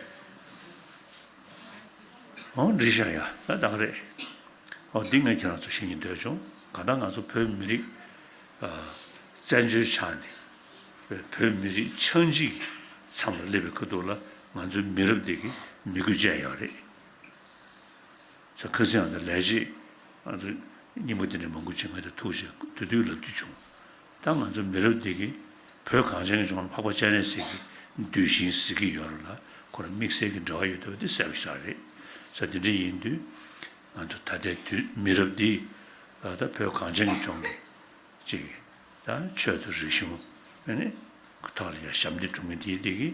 ཨོ་འགྲིག་ཤག་ཡ། ད་ད་ག་རེད། ཨོ་འདི་ངས་ཁྱེད་རང་ཚོ་ཤེས་ཀྱི་འདོད་བྱུང་། གང་ལྟར་ང་ཚོ་བོད་མི་རིགས་ཨ་བཙན་བྱོལ་ཆགས་ནས་བོད་མི་རིགས་ཆགས་འཇིག་གི་མཚམས་ལ་སླེབས་པའི་ཁ་ཐུག་ལ། ང་ཚོའི་མི་རབས་འདི་གི་མི་དགོས་ཅན་ཡོད་རེད། ས་ཁ་སང་ཡང་ད་ལས་བྱེད་ང་ཚོ་རྙིང་པ་དེ་འདྲ་མང་པོ་ཅིག་ང་ཚོ་ཐུག་བྱས་དུས་དུས་ལབ་རྒྱུ་བྱུང་། ད་ང་ཚོ་མི་རབས་འདི་གི་བོད་གངས་ཅན་གྱི་ལྗོངས་ལ་འཕགས་པ་སྤྱན་རས་གཟིགས་ཀྱི་གདུལ་ཞིང་ཟེར་གྱི་ཡོད་རེད་ལ། ཁོ་རང་དམིགས་བསལ་གྱི་འབྲེལ་བ་ཡོད་བསྡད་པ་དེ་གསལ་པོ་ཞིག་རེད། ས་དེ་འདྲ་ཡིན་དུས་ང་ཚོ་ད་ལྟའི་དུས་མི་རབས་འདི་ད་བོད་གངས་ཅན་གྱི་ལྗོངས་ཀྱི་ཅིག་ད་ཆོས་དང་རིག་གཞུང་ཨ་ནི་ཐོག་ལ་ཡ་ཞབས་འདེགས་སྒྲུབ་མཁན་དེ་དེ་གི་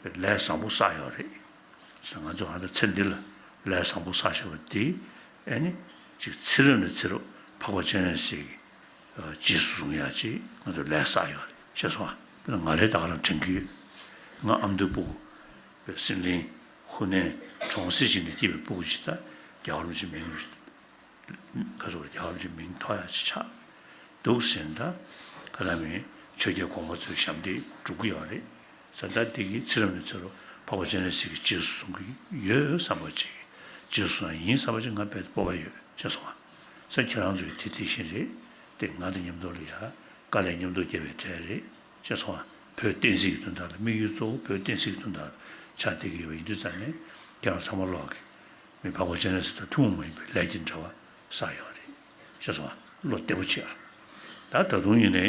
ལས་བཟང་པོ་བསགས་ཡོད་རེད། ང་ཚོ་ཨ་ད་ཚེ་འདི་ལ་ལས་བཟང་པོ་བསགས་བཞག་པ་དེ་ཨ་ནི་ཅིག་ཚེ་རབས་ནས་ཚེ་རབས་འཕགས་པ་སྤྱན་རས་གཟིགས་ཀྱི་རྗེས་སུ་བཟུང་ཡག་ཅིག་ང་ཚོ་ལས་བསགས་ཡོད་རེད། ཤེས་སོང་ཨ། དཔེར་ན་ང་རང་ད་ག་རང་དྲན་གྱི་ཡོད། ང་ཨ་མདོའི་སྤུ་གུ། སྲིད་གླིང་ཧུ་ནན་གྲོང་གསེབ་ཅིག་ནས་སྐྱེས་པའི་སྤུ་གུ་ཅིག་ད་རྒྱལ་བ་རིན་པོ་ཆེའི་མིང་ཁ་སོགས་རྒྱལ་བ་རིན་པོ་ཆེའི་མིང་ཐོགས་ཡག་ཅིག་ཆགས་འདུག་ཟེར་ན། ད་ག་ལ་མིན་ཆོས་རྒྱལ་གོང་མ་ཚོའི་ཞབས་འདེགས་སྒྲུབ་ཀྱི་ཡོད་རེད། ས་ད་འདི་གི་ཚེ་རབས་ནས་ཚེ་རབས་འཕགས་པ་སྤྱན་རས་གཟིགས་ཀྱི་རྗེས་སུ་བཟུང་གི་ཡོད་བསམ་པ་ཅིག་རྗེས་སུ་བཟུང་ཡིན་བསམ་པ་ཅིག་ང་དཔེ་སྤོབས་པ་ཡོད། ཤེས་སོང་ཨ། ས་ཁྱེད་རང་ཚོ་ཡི་དེ་དེ་བཞིན་རེད། དེ་ང་དང་མཉམ་དུ་ལ་ཡ་དཀའ་ལས་མཉམ་དུ་བརྒྱབ་པའི་གྲས་རེད། ཤེས་སོང་ཨ། བོད་བསྟན་སྲིད་ཀྱི་དོན་དག་ལ། དམིགས་ཡུལ་གཙོ་བོ་བོད་བསྟན་སྲིད་ཀྱི་དོན་དག་ལ་ཆགས་བསྡད་ཀྱི་ཡོད་པ་ཡིན་དུས་ཙང་ནས། ཁྱེད་རང་ཚང་མ་ལོག་གི་མི་འཕགས་པ་སྤྱན་རས་གཟིགས་དང་ཐུན་མོང་མ་ཡིན་པའི་ལས་ཀྱི་འབྲེལ་བ་བསགས་ཡོད་རེད། ཤེས་སོང་ཨ། བློ་བདེ་པོ་བྱེད་ཨ། ད་ད་དུང་ཡིན་ནའི་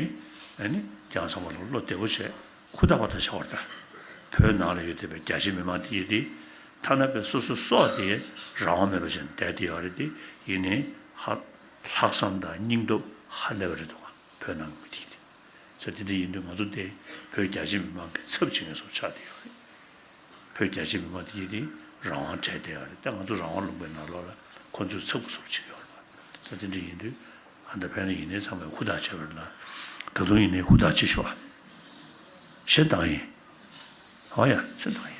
ཨ་ནི་ཁྱེད་རང་ཚང་མ་ལོག་བློ་བདེ་པོ་བྱེད། ཧུར་ཐག་པ་ཐག་བྱ་བར་ད། བོད་ནང་ལ་ཡོད་བསྡད་པའི་རྒྱ་ཆེ་མི་མང་དེ་ཡིན་ཏེ། ཐ་ན་པའི་སོ་སོའི་སྲོག་དེ་རང་དབང་མེད་པ་བྱས་ནས་བསྡད་དེ་ཡོད་རེད་དེ། ཡིན་ནའི་ཧ། ལྷག་བསམ་དང་སྙིང་སྟོབས་ཧ་ལས་པ་རེད་འདུག་ག་བོད་ནང་གི་མི་དེ་ཡིན་ཏེ། ས་དེ་འདྲ་ཡིན་དུས་ང་ཚོ་དེ་བོད་རྒྱ་ཆེ་མི་མང་གི་ཚབ་བྱེད་མཁན་སོགས་ཆགས་བསྡད་ཡོད་རེད། བོད་རྒྱ་ཆེ་མི་མང་དེ་ཡིན་ཏེ་རང་དབང་བྲལ་བསྡད་ཡོད་རེད། ད་ང་ཚོ་རང་དབང་ལུང་པའི་ནང་ལོགས་ལ་ཁོ་ཚོས་ཚབ་ཀྱི་ཚབ་བྱེད་ཀྱི་ཡོད་རེད་པ། ས་དེ་འདྲ་ཡིན་དུས་ཨ་ད་ཕན་ལ་ཡིན་ནའི་ཚང་མས་ཧུར་ཐག་བྱས་པ་རེད་ལ། ད་དུང་ཡིན་ནའི་ཧུར་ཐག་བྱེད་ཤོག་ཨ། ཞེ་དྲག་ཡིན། ཨོ་ཡ། ཞེ་དྲག་ཡིན།